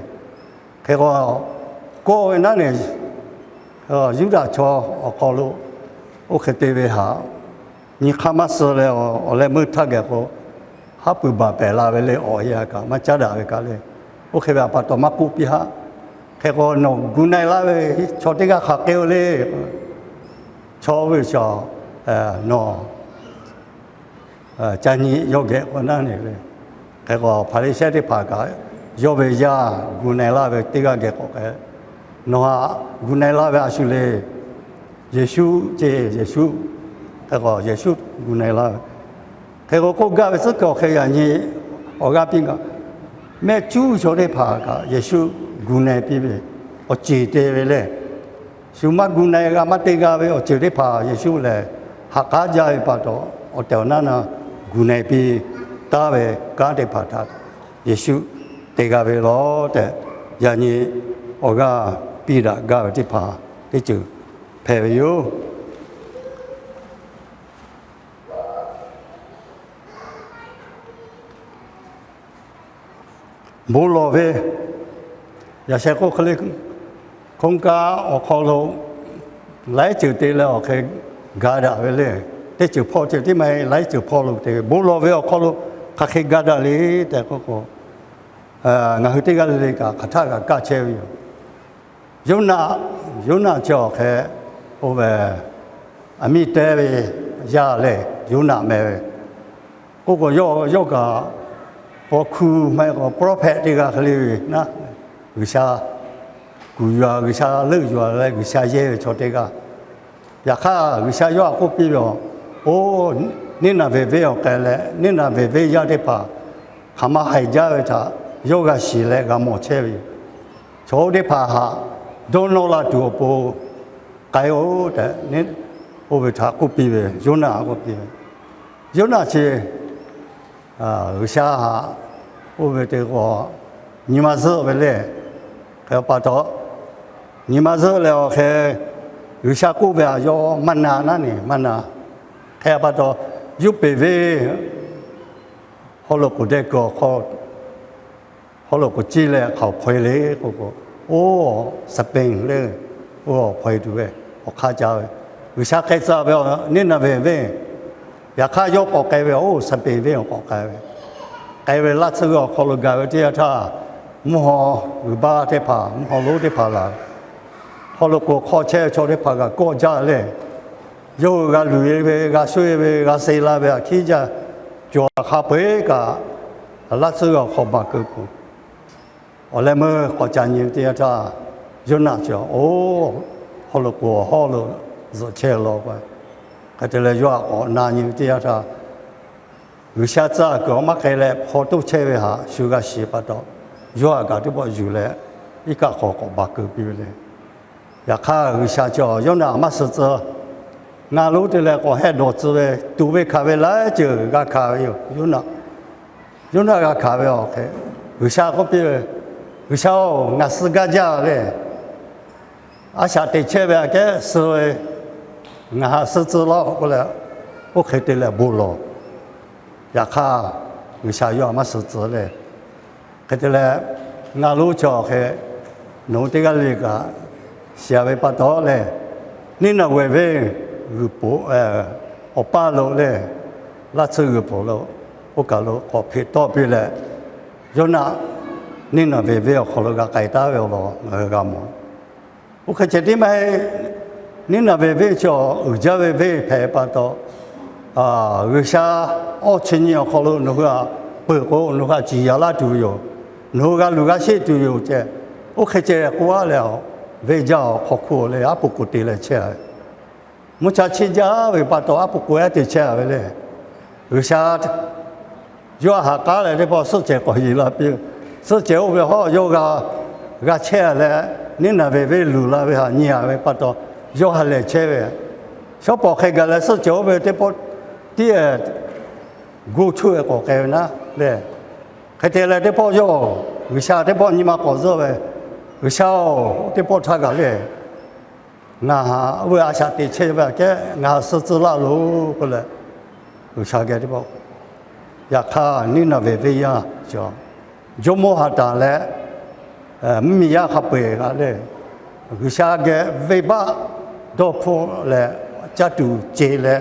Hk'e k'o, kawˆ ve naˉ ne, Yuˇdaꞈ chaw awˬ hk'aw lo oˇ hk'e te ve htaꞈ nyi hk'aˇ maˇ suh leh, awˬ leh meuˇ htaˇ geh k'o, haˉ pui baˬ pehˍ la ve le, awˬ e a kaꞈ maˇ caˉ daꞈ ve kaꞈ le. Oˇ hk'e ve pa taw maˇ k'oˆ piˇ haˆ. Hk'e k'o, nawˬ gu na-e laˇ ve chaw teˇ g'aˇ hk'aˬ hk'e-o le. Chaw oˇ ve chaw, nawˬ ca nyi yawˇ geh k'o naˉ ne le. Hk'e k'o, Hpaˍriˍsehˇ teˇ hpaˍ kaꞈ yawˇ ve yaˇ gu na-e laˇ ve teˇ g'aˇ geh k'awꞈ k'ai, nawˬ htaꞈ gu na-e laˇ ve a shu le. Yeˍsuˆ ce, Yeˍsuˆ. Hk'e k'o Yeˍsuˆ gu na-e laˇ ve. Hk'e k'o, k'oˆ gaˇ ve tcuhˉ kuiˬ awˬ hk'e yaꞈ nyi awˬ g'aˇ piˇ kaꞈ, mehˆ cuˉ ve chaw teˇ hpaˍ kaꞈ Yeˍsuˆ gu na-e piˇ ve, awˬ ceˬ te ve le. Shu maˇ gu na-e g'a maˇ te g'a ve awˬ ceuˬ teˇ hpaˍ Yeˍsuˆ lehˬ, ha k'aˉ jaˇ ve pa taw, awˬ tehˬ awˬ naˉ na gu na-e piˇ taˉ ve kanˉ teˇ hpaˍ htaꞈ Yeˍsuˆ te g'a ve law tehꞈ, yaꞈ nyi awˬ g'aˇ piˇ daꞈ gaˇ ve teˇ hpaˍ teˇ ceuˬ hpehꞈ ve yoˬ. Bon lawˬ ve, yaꞈ sheh k'oˆ hk'e le, โครงการ awˬ hk'aw lo laiˉ ceuˬ te leh awˬ hk'e ga daꞈ ve le. Teˇ ceuˬ hpawˇ ceuˬ tiˉ maˇ heˆ, laiˉ ceuˬ hpawˇ lo te ve. Bon lawˬ ve awˬ hk'aw lo hk'aˬ hk'e ga daꞈ le tehꞈ k'oˆ k'o, ngaˬ hui teˇ g'aˇ le le kaꞈ hk'aˬ htaˆ kaꞈ kaˇ chehˇ ve yoˬ. Yoˇnaˆ, Yoˇnaˆ chi awˬ hk'e oˇ ve, aˬ miˇ tehˇ ve yaˇ lehˬ Yoˇnaˆ meh ve. K'oˆ k'o, yawˇ, yawˇ kaꞈ paw hkuˇ maˇ heˆ k'o prophet teˇ g'aˇ hk'e le ve naˉ, G'uiˬsha kuˬ yuˬ-a, G'uiˬsha leuˆ yuˬ-a leh G'uiˬsha yehˇ ve chaw teˇ g'aˇ. Yaꞈ hk'aˇ G'uiˬsha yawˇ htaꞈ k'oˆ piˇ ve, Oˇ, Niˇnaˍveˍ venˇ awˬ k'ai leh Niˇnaˍveˍ venˇ yaˇ teˇ hpaˍ hk'aˬ ma haiˬ jaˇ ve htaꞈ yawˇ g'a shiˍ leh g'a mawˬ chehˇ ve yoˬ. Chaw oˇ teˇ hpaˍ htaꞈ dawˇ nawˇ la tuˬ awˬ pon k'ai-oˆ tehꞈ, oˇ ve htaꞈ k'oˆ piˇ ve, Yoˇnaˆ htaꞈ k'oˆ piˇ ve. Yoˇnaˆ chi G'uiˬsha htaꞈ oˇ ve te k'o, nyi ma zuhˆ ve le. Hk'e pa taw, nyi ma zuhˆ leh awˬ hk'e G'uiˬsha k'oˆ ve htaꞈ yawˇ maˇ na naˉ ne, maˇ na. Hk'e pa taw, Yuˇpeˍ venˇ haw loꞈ k'oˍ deh kuiˬ awˬ hk'aw haw loꞈ k'oˍ ciˇ leh hk'aoˍ hpaw-e le k'oˆ k'o, oˇ, Spain le, oˇ hpaw-e tuˬ ve, awˬ hk'aˇ ca ve, G'uiˬsha k'ai tcuh ve Niˇnaˍveˍ venˇ. Yaꞈ hk'aˇ yawˇ k'awꞈ k'ai ve, oˇ, Spain venˇ awˬ k'awꞈ k'ai ve. K'ai ve laˇ tsuhˇ g'uiˬ awˬ hk'aw lo gaˬ ve teˇ yanˇ htaˇ, mvuhˇ haw g'uiˬ baˆ teˇ hpaˍ, mvuhˇ haw lonˉ teˇ hpaˍ laˬ, haw loꞈ k'oˍ hk'aw chehˇ ve chaw teˇ hpaˍ kaꞈ kawˆ jaˇ leh, yawˇ hui g'a luˬ-e ve, g'a shoˆ-e ve, g'a se la ve htaꞈ hkiˉ jaˇ. Cawˬ hk'a peu-eˬ kaꞈ, laˇ tsuhˇ g'uiˬ awˬ hk'aw baˬ keu peuˬ. Awˬ leh meuˇ k'awꞈ ca nyi ve teˇ yanˇ htaˇ, Yoˇnaˆ chi oˇ hawˉ lo k'o hawˉ lo zuhꞈ chehˇ law k'o, hk'e te leh yawˇ htaꞈ k'awꞈ na nyi ve teˇ yanˇ htaˇ, G'uiˬsha tcuh kuiˬ awˬ maˇ k'ai leh hpaw toˇ chehˇ ve htaꞈ shu g'a shiˍ pa taw, yawˇ htaꞈ kaꞈ teˇ pawˆ yuˬ leh iˉ kaˆ hk'aw k'awꞈ baˬ keu piˇ ve le. Yaꞈ hk'aˇ G'uiˬsha chi, Yoˇnaˆ maˇ suh tcuh. Ngaˬ lonˉ te leh k'awꞈ heh dawˬ tcuh ve, tuꞈ ve hkanˍ ve laiˉ ceuˬ g'a hkanˍ ve yoˬ. Yoˇnaˆ g'a hkanˍ ve awˬ hk'e, G'uiˬsha k'oˆ piˇ ve, G'uiˬsha-oˬ, ngaˬ suh gaˇ jaˇ le. A shaꞈ teꞈ chehˇ ve aꞈ kehˉ suh ve, ngaˬ htaꞈ suh tcuh laˇ-oˆ k'oˆ leh, oˇ hk'e te leh bon lawˬ. Yaꞈ hk'aˇ, G'uiˬsha yawˇ htaꞈ maˇ suh tcuh le. Hk'e te leh, ngaˬ lonˉ chi awˬ hk'e, nawˬ hui teˇ g'aˇ le le kaꞈ shiˍ ve pa taw lehˬ, Niˇnaˍveˍ venˇ g'uiˬ poˍ, awˬ paˇ lo lehˬ, laˇ tsuhˇ g'uiˬ poˍ lo, oˇ kaˬ lo k'awꞈ hpeꞈ tawˆ piˇ leh, Yoˇnaˆ Niˇnaˍveˍ venˇ awˬ hk'aw lo g'a k'ai taˉ ve awˬ lawn ngaˬ hui g'a mawˬ. Oˇ hk'e ceh tiˉ maˇ heˆ. Niˇnaˍveˍ venˇ chi awˬ uiˍ jaˇ ve venˇ hpehꞈ pa taw, G'uiˬsha awˇ chi nyi awˬ hk'aw lo nawˬ hui htaꞈ peuˬ k'o, nawˬ hui htaꞈ ciˍ yanˍ laˇ tuˬ ve yoˬ. Nawˬ hui g'a luˬ g'a sheˆ tuˬ yoˬ ceh. Oˇ hk'e ceh k'oˆ a leh, venˇ jaˇ awˬ hk'aw hk'oˆ leh aˉ poꞈ k'oˍ te leh chehˇ a ve, mvuhˇ cha chiˇ jaˇ ve pa taw aˉ poꞈ k'oˍ ehˉ te chehˇ a ve le. G'uiˬsha yawˇ htaꞈ haꞈ k'aˉ leh teˇ pawˆ suhˆ cehˬ k'awꞈ yeˬ la piˇ. Suhˆ cehˬ oˇ ve hawˉ yawˇ g'a, g'a chehˇ a leh, Niˇnaˍveˍ venˇ luˬ la ve htaꞈ nyi a ve pa taw, yawˇ ha lehˬ chehˇ ve. Shawˉ pawˍ hk'e gaˬ leh suhˆ cehˬ oˇ ve teˇ pawˆ tiˉ gu chuˇ e k'awꞈ k'ai ve naˉ le. Hk'e te leh teˇ pawˆ yawˇ, G'uiˬsha teˇ pawˆ nyi ma k'awꞈ zuhˆ ve, G'uiˬsha-oˬ, teˇ pawˆ htaˇ kaꞈ le, ngaˬ oˇ ve a shaꞈ teꞈ chehˇ ve aꞈ kehˉ ngaˬ suh tcuh laˇ loˬ k'oˆ leh, G'uiˬsha geh teˇ pawˆ. Yaꞈ hk'aˇ Niˇnaˍveˍ venˇ yaˇ chi jawˇmawˇ ha taˍ leh mvuhˇmiˬ yaˇ hk'a peu-eˬ g'aꞈ le, G'uiˬsha geh venˇbaˆ dawˇ hpfuhˆ leh caˇ tuˬ ce leh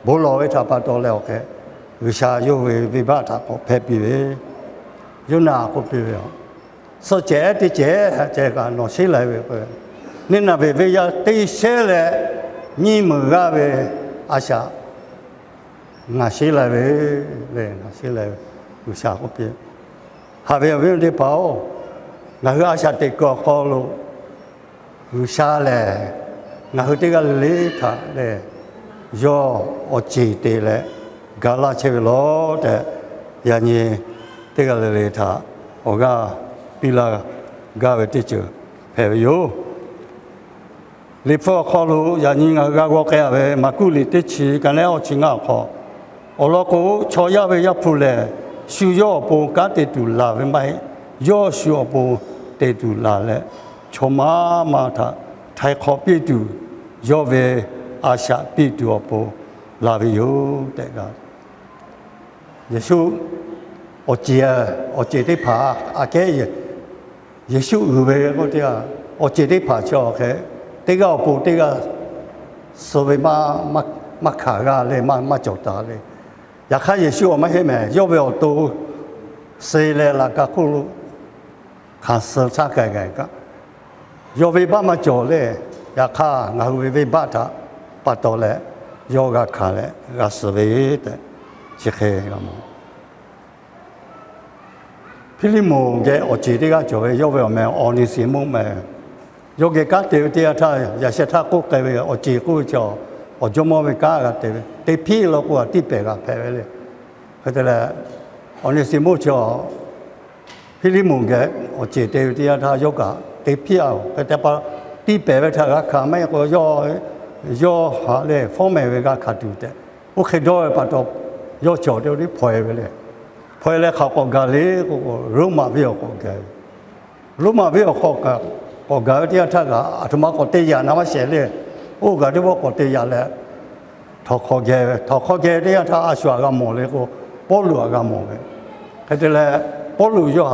bon lawˬ ve htaꞈ pa taw leh awˬ hk'e, G'uiˬsha yawˇ ve venˇbaˆ htaꞈ k'awꞈ hpehˇ piˇ ve, Yoˇnaˆ k'oˆ piˇ ve, Suhˆ cehˬ ehˉ teˇ cehˬ ceh kaꞈ nawˬ sheˉ lai ve k'o, Niˇnaˍveˍ venˇ yaˇ teˇ sheˉ leh nyiˇ meunˍ g'aˇ ve a shaꞈ ngaˬ sheˉ lai ve le, ngaˬ sheˉ lai ve, G'uiˬsha k'oˆ piˇ. Haꞈ ve awˬ viˉ teˇ hpaˍ-oˬ, ngaˬ hui a shaꞈ teꞈ kuiˬ awˬ hk'aw lo G'uiˬsha lehˬ ngaˬ hui teˇ g'aˇ le le htaꞈ lehˬ yawˇ awˬ ceˬ te leh ga laˇ chehˇ ve lawˬ tehꞈ, yaꞈ nyi teˇ g'aˇ le le htaꞈ awˬ g'aˇ piˇ laˇ gaˇ ve teˇ ceuˬ hpehꞈ ve yoˬ. Liꞈ hpu awˬ hk'aw lo yaꞈ nyi ngaˬ hui g'a g'aw k'ai a ve Maˍkuˆ liꞈ teˇ chi ka neˉ awˇ chi ngaˇ awˬ hk'aw, awˬ lawn k'o, chaw yaˇ ve Yaˇ hpu lehˬ, shu yawˇ awˬ pon kanˉ te tuˬ laˬ ve maˇ heˆ. Yawˇ shu awˬ pon te tuˬ laˬ leh, chaw maˇ maˇ htaꞈ htaiˍ hk'awꞈ piˇ tuˬ, yawˇ ve a shaꞈ piˇ tuˬ awˬ pon laˬ ve yoˬ tehꞈ g'a Yeˍsuˆ awˬ ceˬ, awˬ ceˬ teˇ hpaˍ aꞈ kehˉ Yeˍsuˆ uiˍ ve k'oˆ teˇ g'aˇ, awˬ ceˬ teˇ hpaˍ chi awˬ hk'e teˇ g'aˇ awˬ pon teˇ g'aˇ suh ve maˇ hkanˍ g'a le, maˇ cawˬ taˍ le. Yaꞈ hk'aˇ Yeˍsuˆ awˬ maˇ heˆ mehˍ. Yawˇ ve awˬ to suh leh laꞈ ka hk'oˆ lo hkanˍ suh htaˇ k'ai k'ai kaꞈ, yawˇ venˇbaˆ maˇ cawˬ le. Yaꞈ hk'aˇ ngaˬ hui ve venˇbaˆ htaꞈ pa taw leh yawˇ g'a hkanˍ leh g'a suh ve tehꞈ chi hk'e g'a mawˬ. Hpiˇliˇmonˍ geh awˬ ceˬ teˇ g'aˇ cawˬ ve, yawˇ ve awˬ meh Awˍneˍsiˍmoˆ meh. Yawˇ geh kanˉ te ve teˇ yanˇ htaˇ, yaꞈ sheh htaˇ k'oˆ k'ai ve awˬ ceˬ k'oˆ ve chi awˬ jawˇmawˇ ve kanˉ g'a te ve, te hpiˇ law k'o, tiˇ pehˍ g'a hpehꞈ ve le. Hk'e te leh, Awˍneˍsiˍmoˆ chi Hpiˇliˇmonˍ geh awˬ ceˬ te ve teˇ yanˇ htaˇ, yawˇ kaꞈ te hpiˇ-aˬ. Hk'e te pa, tiˇ pehˍ ve htaꞈ g'a hkanˍ maˇ heˆ k'o, yawˇ haꞈ leh fawˉ mehˍ ve g'a hkanˍ tuˬ tehꞈ, oˇ hk'e dawˇ ve pa taw, yawˇ cawˬ te ve teˇ hpaw-e ve le. Hpaw-e leh hk'aˬ k'awꞈ gaˬ le k'o, Roˉmaꞈ venˇ awˬ k'awꞈ gaˬ ve. Roˉmaꞈ venˇ awˬ hk'aw k'awꞈ gaˬ ve teˇ yanˇ htaˇ kaꞈ, aˬ htoꞈ ma k'awꞈ te yaꞈ na maˇ shehˍ le. Oˇ gaˬ teˇ pawˆ k'awꞈ te yaꞈ leh, htawnˍ hk'aw geh ve, htawnˍ hk'aw geh teˇ yanˇ htaˇ a shu aꞈ g'a mawˬ le k'o, Pawˇluꞈ aꞈ g'a mawˬ ve. Hk'e te leh, Pawˇluꞈ yawˇ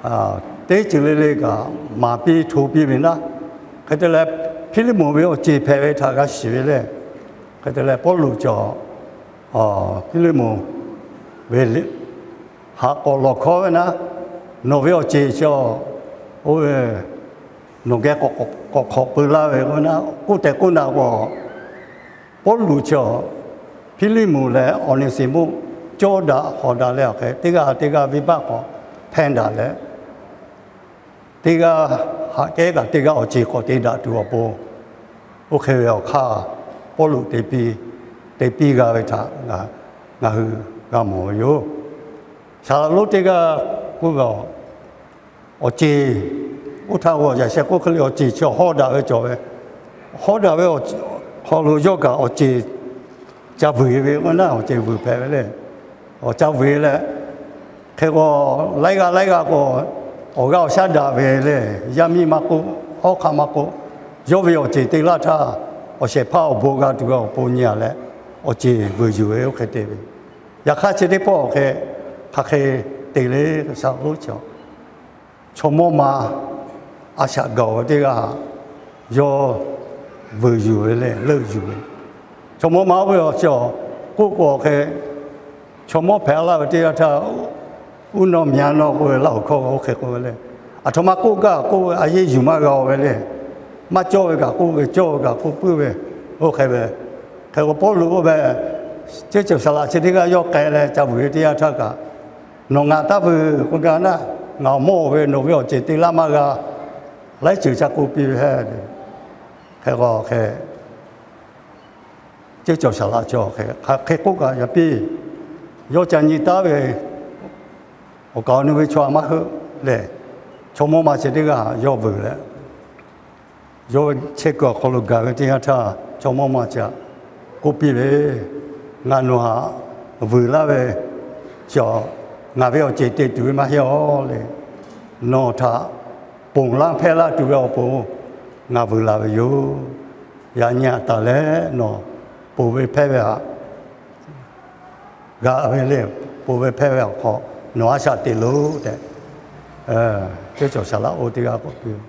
haꞈ teˇ ceuˬ le le kaꞈ maˍ piˇ hto piˇ ve naˉ. Hk'e te leh, Hpiˇliˇmonˍ ve awˬ ceˬ hpehꞈ ve htaꞈ g'a shiˍ ve le. Hk'e te leh, Pawˇluꞈ cawˬ Hpiˇliˇmonˍ ve haꞈ k'awꞈ lawˬ hkawˇ ve naˉ, nawˬ ve awˬ ceˬ chi, oˇ ve nawˬ geh k'awꞈ hk'awꞈ peu laˇ ve k'oˆ ve naˉ, k'oˆ tehꞈ k'oˆ na k'o, Pawˇluꞈ chi Hpiˇliˇmonˍ leh Awˍneˍsiˍmoˆ cawˇ daꞈ hawˍ daꞈ leh awˬ hk'e, teˇ g'aˇ teˇ g'aˇ venˇbaˆ k'awꞈ hpehˇ daꞈ leh, teˇ g'aˇ haꞈ kehˉ kaꞈ teˇ g'aˇ awˬ ceˬ k'awꞈ te daꞈ tuˬ awˬ pon, oˇ hk'e ve awˬ hk'aˇ Pawˇluꞈ te piˇ, te piˇ g'a ve htaꞈ ngaˬ hui g'a mawˬ ve yoˬ. Saˍ laꞈ lonˉ teˇ g'aˇ k'oˆ ve, awˬ ceˬ, oˇ htaˇ g'awˬ yaꞈ sheh k'oˆ hk'e le, awˬ ceˬ chi hawˇ daꞈ ve cawˬ ve, hawˇ daꞈ ve awˬ hk'aw lo yawˇ kaꞈ awˬ ceˬ ca vuiˬ ve k'o naˉ, awˬ ceˬ vuiˬ hpehꞈ ve le. Awˬ ca vuiˬ leh, hk'e k'o, laiˉ g'aˇ laiˉ g'aˇ k'o, awˬ g'aˇ awˬ shaˉ daꞈ ve le, yaˇ miˇ maˇ k'oˆ, hawˉ hk'aˆ maˇ k'oˆ, yawˇ ve awˬ ceˬ te laˇ htaˇ, awˬ shehˍ hpaˇ awˬ bon g'a tuˬ ve awˬ pon nyi-a leh, awˬ ceˬ vuiˬ yuˬ ve oˇ hk'e te ve. Yaꞈ hk'aˇ chi teˇ pawˆ awˬ hk'e hk'aˬ hk'e te le, saˍ laꞈ lonˉ chi, chaw mawˇ ma a shaꞈ gaˬ-oˬ ve teˇ g'aˇ, yawˇ vuiˬ yuˬ ve le, leuˆ yuˬ ve. Chaw mawˇ ma oˇ ve awˬ chi awˬ k'oˆ k'o awˬ hk'e, chaw mawˇ hpehꞈ laˇ ve teˇ g'aˇ htaˇ, uˉ nawˇ myaꞈ nawˇ k'oˆ ve, Laˇ huˍ hkawˇ oˇ hk'e k'oˆ ve le. Aˬ htoꞈ ma k'oˆ gaˇ k'oˆ ve, a yeˇ yuˬ maˇ g'a-oˬ ve le. Maˇ cawˇ ve kaꞈ k'oˆ ve, cawˇ ve kaꞈ k'oˆ puiˉ ve, oˇ hk'e ve. Hk'e k'o Pawˇluꞈ oˇ ve, ceˇ cawˬ saˍ laꞈ chi teˇ g'aˇ yawˇ k'ai leh ca vuiˬ ve teˇ yanˇ htaˇ kaꞈ, nawˬ ngaˬ taˇ vuiˬ k'oˆ gaˇ naˉ, ngaˬ awˬ mawˇ-oˬ ve, nawˬ ve awˬ ceˬ te laˇ maˇ g'a, laiˉ ceuˬ ca k'oˆ piˇ ve hehˉ. Hk'e k'o hk'e, ceˇ cawˬ saˍ laꞈ chi hk'e k'oˆ kaꞈ yaꞈ piˇ, yawˇ ca nyi taˉ ve, awˬ kaˍ awˬ nu ve chaw a maˇ heuˆ lehˬ, chaw mawˇ ma chi teˇ g'aˇ yawˇ vuiˬ leh, yawˇ ve chehˇ kuiˬ awˬ hk'aw lo gaˬ ve teˇ yanˇ htaˇ, chaw mawˇ ma chi htaꞈ k'oˆ piˇ ve, Ngaˬ nawˬ htaꞈ vuiˬ laˇ ve chi, ngaˬ ve awˬ ceˬ te tuˬ ve maˇ heˆ-oˬ le. Nawˬ htaꞈ ponˬ laˇ hpehˇ laˇ tuˬ ve awˬ pon ngaˬ vuiˬ laˬ ve yoˬ. Yaꞈ nyi a taˍ leh nawˬ ponˬ ve hpehˇ ve htaꞈ g'a ve le, ponˬ ve hpehˇ ve awˬ hk'aw nawˬ a shaꞈ te loˬ tehꞈ, ceˇ cawˬ saˍ laꞈ oˇ teˇ g'aˇ k'oˆ piˇ.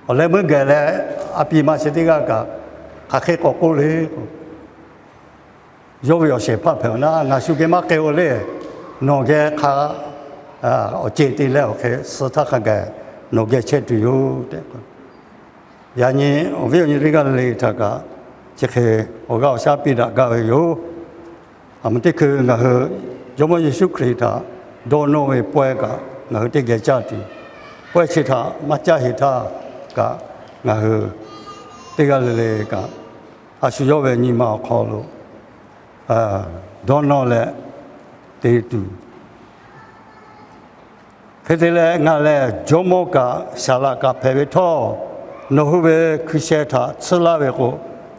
Awˬ leh meuˇ geh leh, a piˇ ma chi teˇ g'aˇ kaꞈ hk'aˬ hk'e k'awꞈ k'oˆ le k'o, yawˇ ve awˬ shehˍ hpaˇ hpehꞈ-oˬ naˉ, ngaˬ shu geh maˇ k'ai-o le. Nawˬ geh hk'a awˬ ceˬ te leh awˬ hk'e suh htaˇ hk'a gaˬ nawˬ geh chehˇ tuˬ yoˬ tehꞈ k'o, yaꞈ nyi awˬ viˉ awˬ nyi teˇ g'aˇ le le htaꞈ kaꞈ chi hk'e awˬ g'aˇ awˬ shaˉ piˇ daꞈ gaˇ ve yoˬ. Aˬ mvuh teˇ hkui ngaˬ hui Jawˇmawˇ Yeˍsuˆ Hkriꞈ htaꞈ dawˇ nawˇ ve pawehˇ kaꞈ ngaˬ hui teˇ geh caˇ tuˬ, pawehˇ chi htaꞈ maˇ caˇ sheˍ htaˇ kaꞈ, ngaˬ hui teˇ g'aˇ le le kaꞈ, a shu yawˇ ve nyi ma awˬ hk'aw lo dawˇ nawˇ leh te tuˬ, hk'e te leh ngaˬ lehˬ jawˇmawˇ kaꞈ saˍ laꞈ kaꞈ hpehꞈ ve htawˇ, nawˬ hui ve hkui sheh htaꞈ tsuhˇ laˇ ve k'o,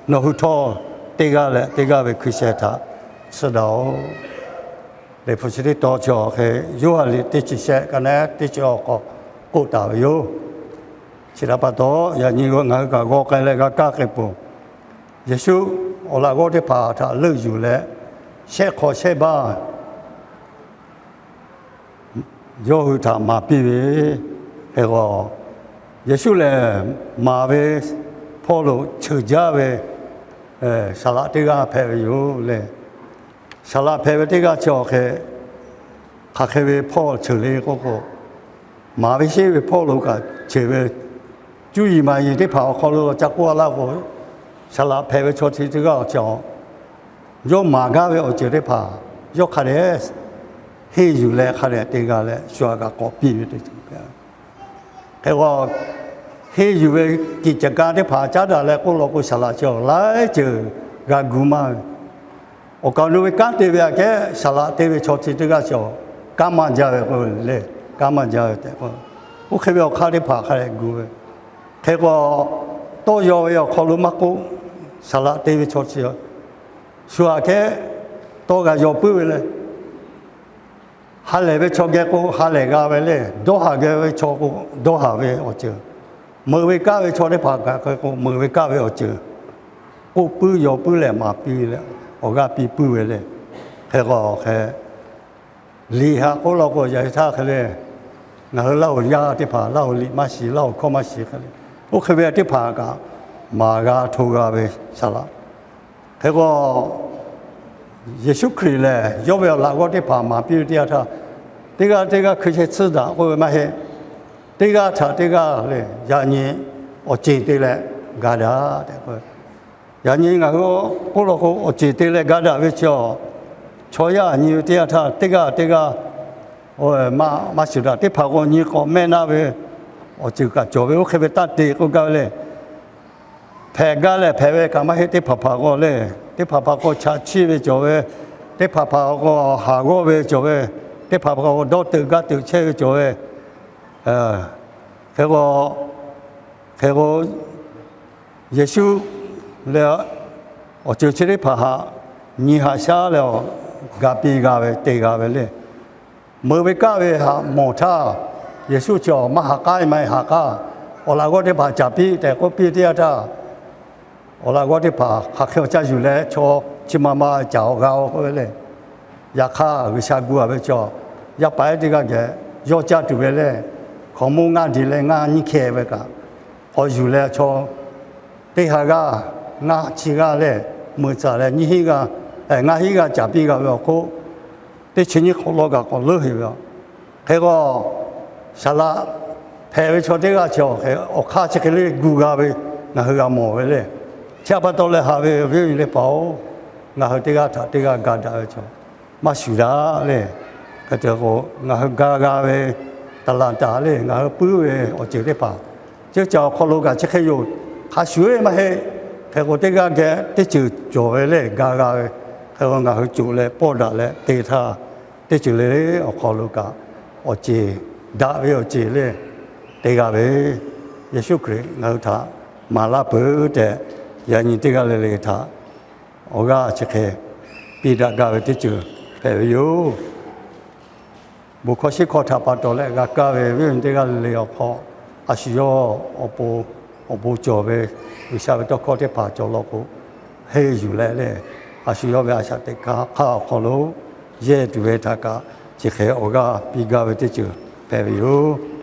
nawˬ hui htawˇ teˇ g'aˇ leh teˇ g'aˇ ve hkui sheh htaꞈ tsuhˇ daꞈ-oꞈ. Liꞈ hpu chi teˇ tawn chi awˬ hk'e Yoˇhanˬ liꞈ teˇ chi shehˆ ka naˉ teˇ chi awˬ hk'aw k'oˆ taˍ ve yoˬ. Chi htaꞈ pa taw, yaꞈ nyi ngaˬ hui kaꞈ g'aw k'ai leh g'a kaˇ k'ai peuˬ. Yeˍsuˆ awˬ laꞈ g'awˇ teˇ hpaˍ htaꞈ leuˆ yuˬ leh, shehˆ hk'aw shehˆ baˇ yawˇ hui htaꞈ maˍ piˇ ve hk'e k'o, Yeˍsuˆ lehˬ maˍ ve hpawˇ lo cheuˬ jaˇ ve saˍ laꞈ teˇ g'aˇ hpehꞈ ve yoˬ le. Saˍ laꞈ hpehꞈ ve teˇ g'aˇ chi awˬ hk'e hk'aˬ hk'e ve hpawˇ cheuˬ le k'oˆ k'o, maˍ ve sheˆ ve hpawˇ lo kaꞈ cheuˬ ve, cuˇ yiˍ maˍ yiˍ teˇ hpaˍ awˬ hk'aw lo ca k'oˆ a laˇ k'o, saˍ laꞈ hpehꞈ ve chaw chi teˇ g'aˇ awˬ chi, yawˇ maˍ gaˇ ve awˬ ceuˬ teˇ hpaˍ yawˇ hk'a dehꞈ henˇ yuˬ leh hk'a dehꞈ te g'a leh shu htaꞈ kaꞈ k'awꞈ piˇ ve teˇ ceuˬ hpehꞈ. Hk'e k'o, henˇ yuˬ ve kiꞈ caˬ ka teˇ hpaˍ caˉ daꞈ leh k'oˆ law k'o, saˍ laꞈ chi awˬ laiˉ ceuˬ g'a gu maˇ ve. Awˬ kaˍ awˬ nu ve kanˉ te ve aꞈ kehˉ saˍ laꞈ te ve chaw chi teˇ g'aˇ chi awˬ kanˉ maˇ jaˇ ve k'o le, kanˉ maˇ jaˇ ve tehꞈ k'o, oˇ hk'e ve awˬ hk'aˇ teˇ hpaˍ hk'a dehꞈ gu ve. Hk'e k'o, tawˇ yaw ve awˬ hk'aw lo maˇ k'oˆ, saˍ laꞈ te ve chaw chi shu aꞈ kehˉ tawˇ g'a yaw puiˉ ve le. Ha lehˬ ve chaw geh k'o ha lehˬ g'a ve le, dawˇ haˍ geh ve chaw k'o dawˇ haˍ ve awˬ ceuˬ, meuꞈ ve kaˆ ve chaw teˇ hpaˍ kaꞈ hk'e k'o meuꞈ ve kaˆ ve awˬ ceuˬ k'oˆ puiˉ yaw puiˉ leh maˍ piˇ leh awˬ g'aˇ piˇ puiˉ ve le. Hk'e k'o hk'e, liꞈ haꞈ k'oˆ law k'o yaꞈ htaˇ hk'e le, ngaˬ hui Laˇ huˍ yaˇ teˇ hpaˍ Laˇ huˍ liꞈ maˇ shiˍ, Laˇ huˍ hkawˇ maˇ shiˍ hk'e le, oˇ hk'e ve teˇ hpaˍ kaꞈ maˍ g'a hto g'a ve saˍ laꞈ. Hk'e k'o, Yeˍsuˆ Hkriꞈ lehˬ yawˇ ve awˬ laꞈ g'awˇ teˇ hpaˍ maˍ piˇ ve teˇ yanˇ htaˇ, teˇ g'aˇ teˇ g'aˇ hkui sheh tsuhˇ daꞈ k'oˆ ve maˇ heˆ. Teˇ g'aˇ htaꞈ teˇ g'aˇ le, yaꞈ nyi awˬ ceˬ te leh ga daꞈ tehꞈ k'oˆ ve. Yaꞈ nyi ngaˬ hui k'oˆ law k'o, awˬ ceˬ te leh ga daꞈ ve chi, chaw yaˇ aꞈ nyi ve teˇ yanˇ htaˇ teˇ g'aˇ teˇ g'aˇ maˇ shuˍ daꞈ. Teˇ hpaˍ k'o nyi k'awꞈ mehˆ naˆ ve, awˬ ceuˬ kaꞈ cawˬ ve oˇ hk'e ve taˇ te k'oˆ gaˇ ve le. Hpehꞈ gaˇ leh hpehꞈ ve kaꞈ maˇ heˆ, teˇ hpaˍ hpaˍ k'o le, teˇ hpaˍ hpaˍ k'o chaꞈ chiˆ ve cawˬ ve, teˇ hpaˍ hpaˍ k'o haˍ g'awˇ ve cawˬ ve, teˇ hpaˍ hpaˍ k'o dawˇ teuꞈ gaˇ teuꞈ chehˇ ve cawˬ ve. Hk'e k'o, hk'e k'o, Yeˍsuˆ leh awˬ ceuˬ chi teˇ hpaˍ htaꞈ nyi haꞈ shaˉ leh awˬ ga piˇ g'a ve te g'a ve le. Meuꞈ ve kaˆ ve htaꞈ mawˬ htaˇ, Yeˍsuˆ chi awˬ maˇ ha k'aˉ maˇ ha k'aˉ, awˬ laꞈ g'awˇ teˇ hpaˍ caˍ piˇ tehꞈ k'oˆ piˇ teˇ yanˇ htaˇ, awˬ laꞈ g'awˇ teˇ hpaˍ hk'aˬ hk'e awˬ caˇ yuˬ leh chaw chi ma ma caˍ awˬ g'a-o k'oˆ ve le. Yaꞈ hk'aˇ G'uiˬsha gu-a ve chaw yaˇ paˍ ehˉ teˇ g'aˇ geh yawˇ caˇ tuˬ ve le. Hkaoˍmonˇ ngaˇ diˬ leh ngaˇ nyiˇ hkeh ve kaꞈ k'awꞈ yuˬ leh chaw teˇ ha g'aˇ, ngaˇ chi g'aˇ leh meuꞈ tcuhˍ leh nyiˇ hinˉ g'aˇ, ngaˇ hinˉ g'aˇ caˍ piˇ g'a ve awˬ hk'oˆ, teˇ chi nyiˇ hk'awꞈ lawˇ kaꞈ k'awꞈ leuˉ heꞈ ve yoˬ. Hk'e k'o, saˍ laꞈ hpehꞈ ve chaw teˇ g'aˇ chi awˬ hk'e awˬ hk'aˇ chi hk'e le gu g'a ve ngaˬ hui g'a mawˬ ve le. Chi htaꞈ pa taw leh haꞈ ve awˬ viˉ awˬ nyi teˇ hpaˍ-oˬ, ngaˬ hui teˇ g'aˇ htaꞈ teˇ g'aˇ ga daꞈ ve chaw maˇ shuˍ daꞈ le. Hk'e te k'o, ngaˬ hui ga g'a ve taˍlaˍtaˍ le, ngaˬ hui puiˉ ve awˬ ceuˬ teˇ hpaˍ ceuˇ caˬ awˬ hk'aw lo kaꞈ chi hk'e yoˬ. Hk'a shuˍ-eˬ maˇ heˆ. Hk'e k'o, teˇ g'aˇ geh teˇ ceuˬ cawˬ ve le, ga g'a ve. Hk'e k'o, ngaˬ hui coˬ leh pawˇ daꞈ leh te htaˇ, teˇ ceuˬ le le awˬ hk'aw lo kaꞈ awˬ ceˬ, daꞈ ve awˬ ceˬ le te g'a ve, Yeˍsuˆ Hkriꞈ ngaˬ hui htaꞈ maˍ laˇ peuˬ tehꞈ, yaꞈ nyi teˇ g'aˇ le le htaꞈ awˬ g'aˇ chi hk'e piˇ daꞈ gaˇ ve teˇ ceuˬ hpehꞈ ve yoˬ. Bon hkawˇ shiˉ hkawˇ htaꞈ pa taw leh g'a kaˇ ve viˉ awˬ nyi teˇ g'aˇ le le awˬ hk'aw, a shu yawˇ awˬ pon, awˬ bon cawˬ ve G'uiˬsha ve tawˇ hkawˇ teˇ hpaˍ cawˬ law k'o, henˇ yuˬ leh le, a shu yawˇ ve a shaꞈ teꞈ hk'aˇ awˬ hk'aw lo yehˇ tuˬ ve htaꞈ kaꞈ chi hk'e awˬ g'aˇ piˇ gaˇ ve teˇ ceuˬ hpehꞈ ve yoˬ.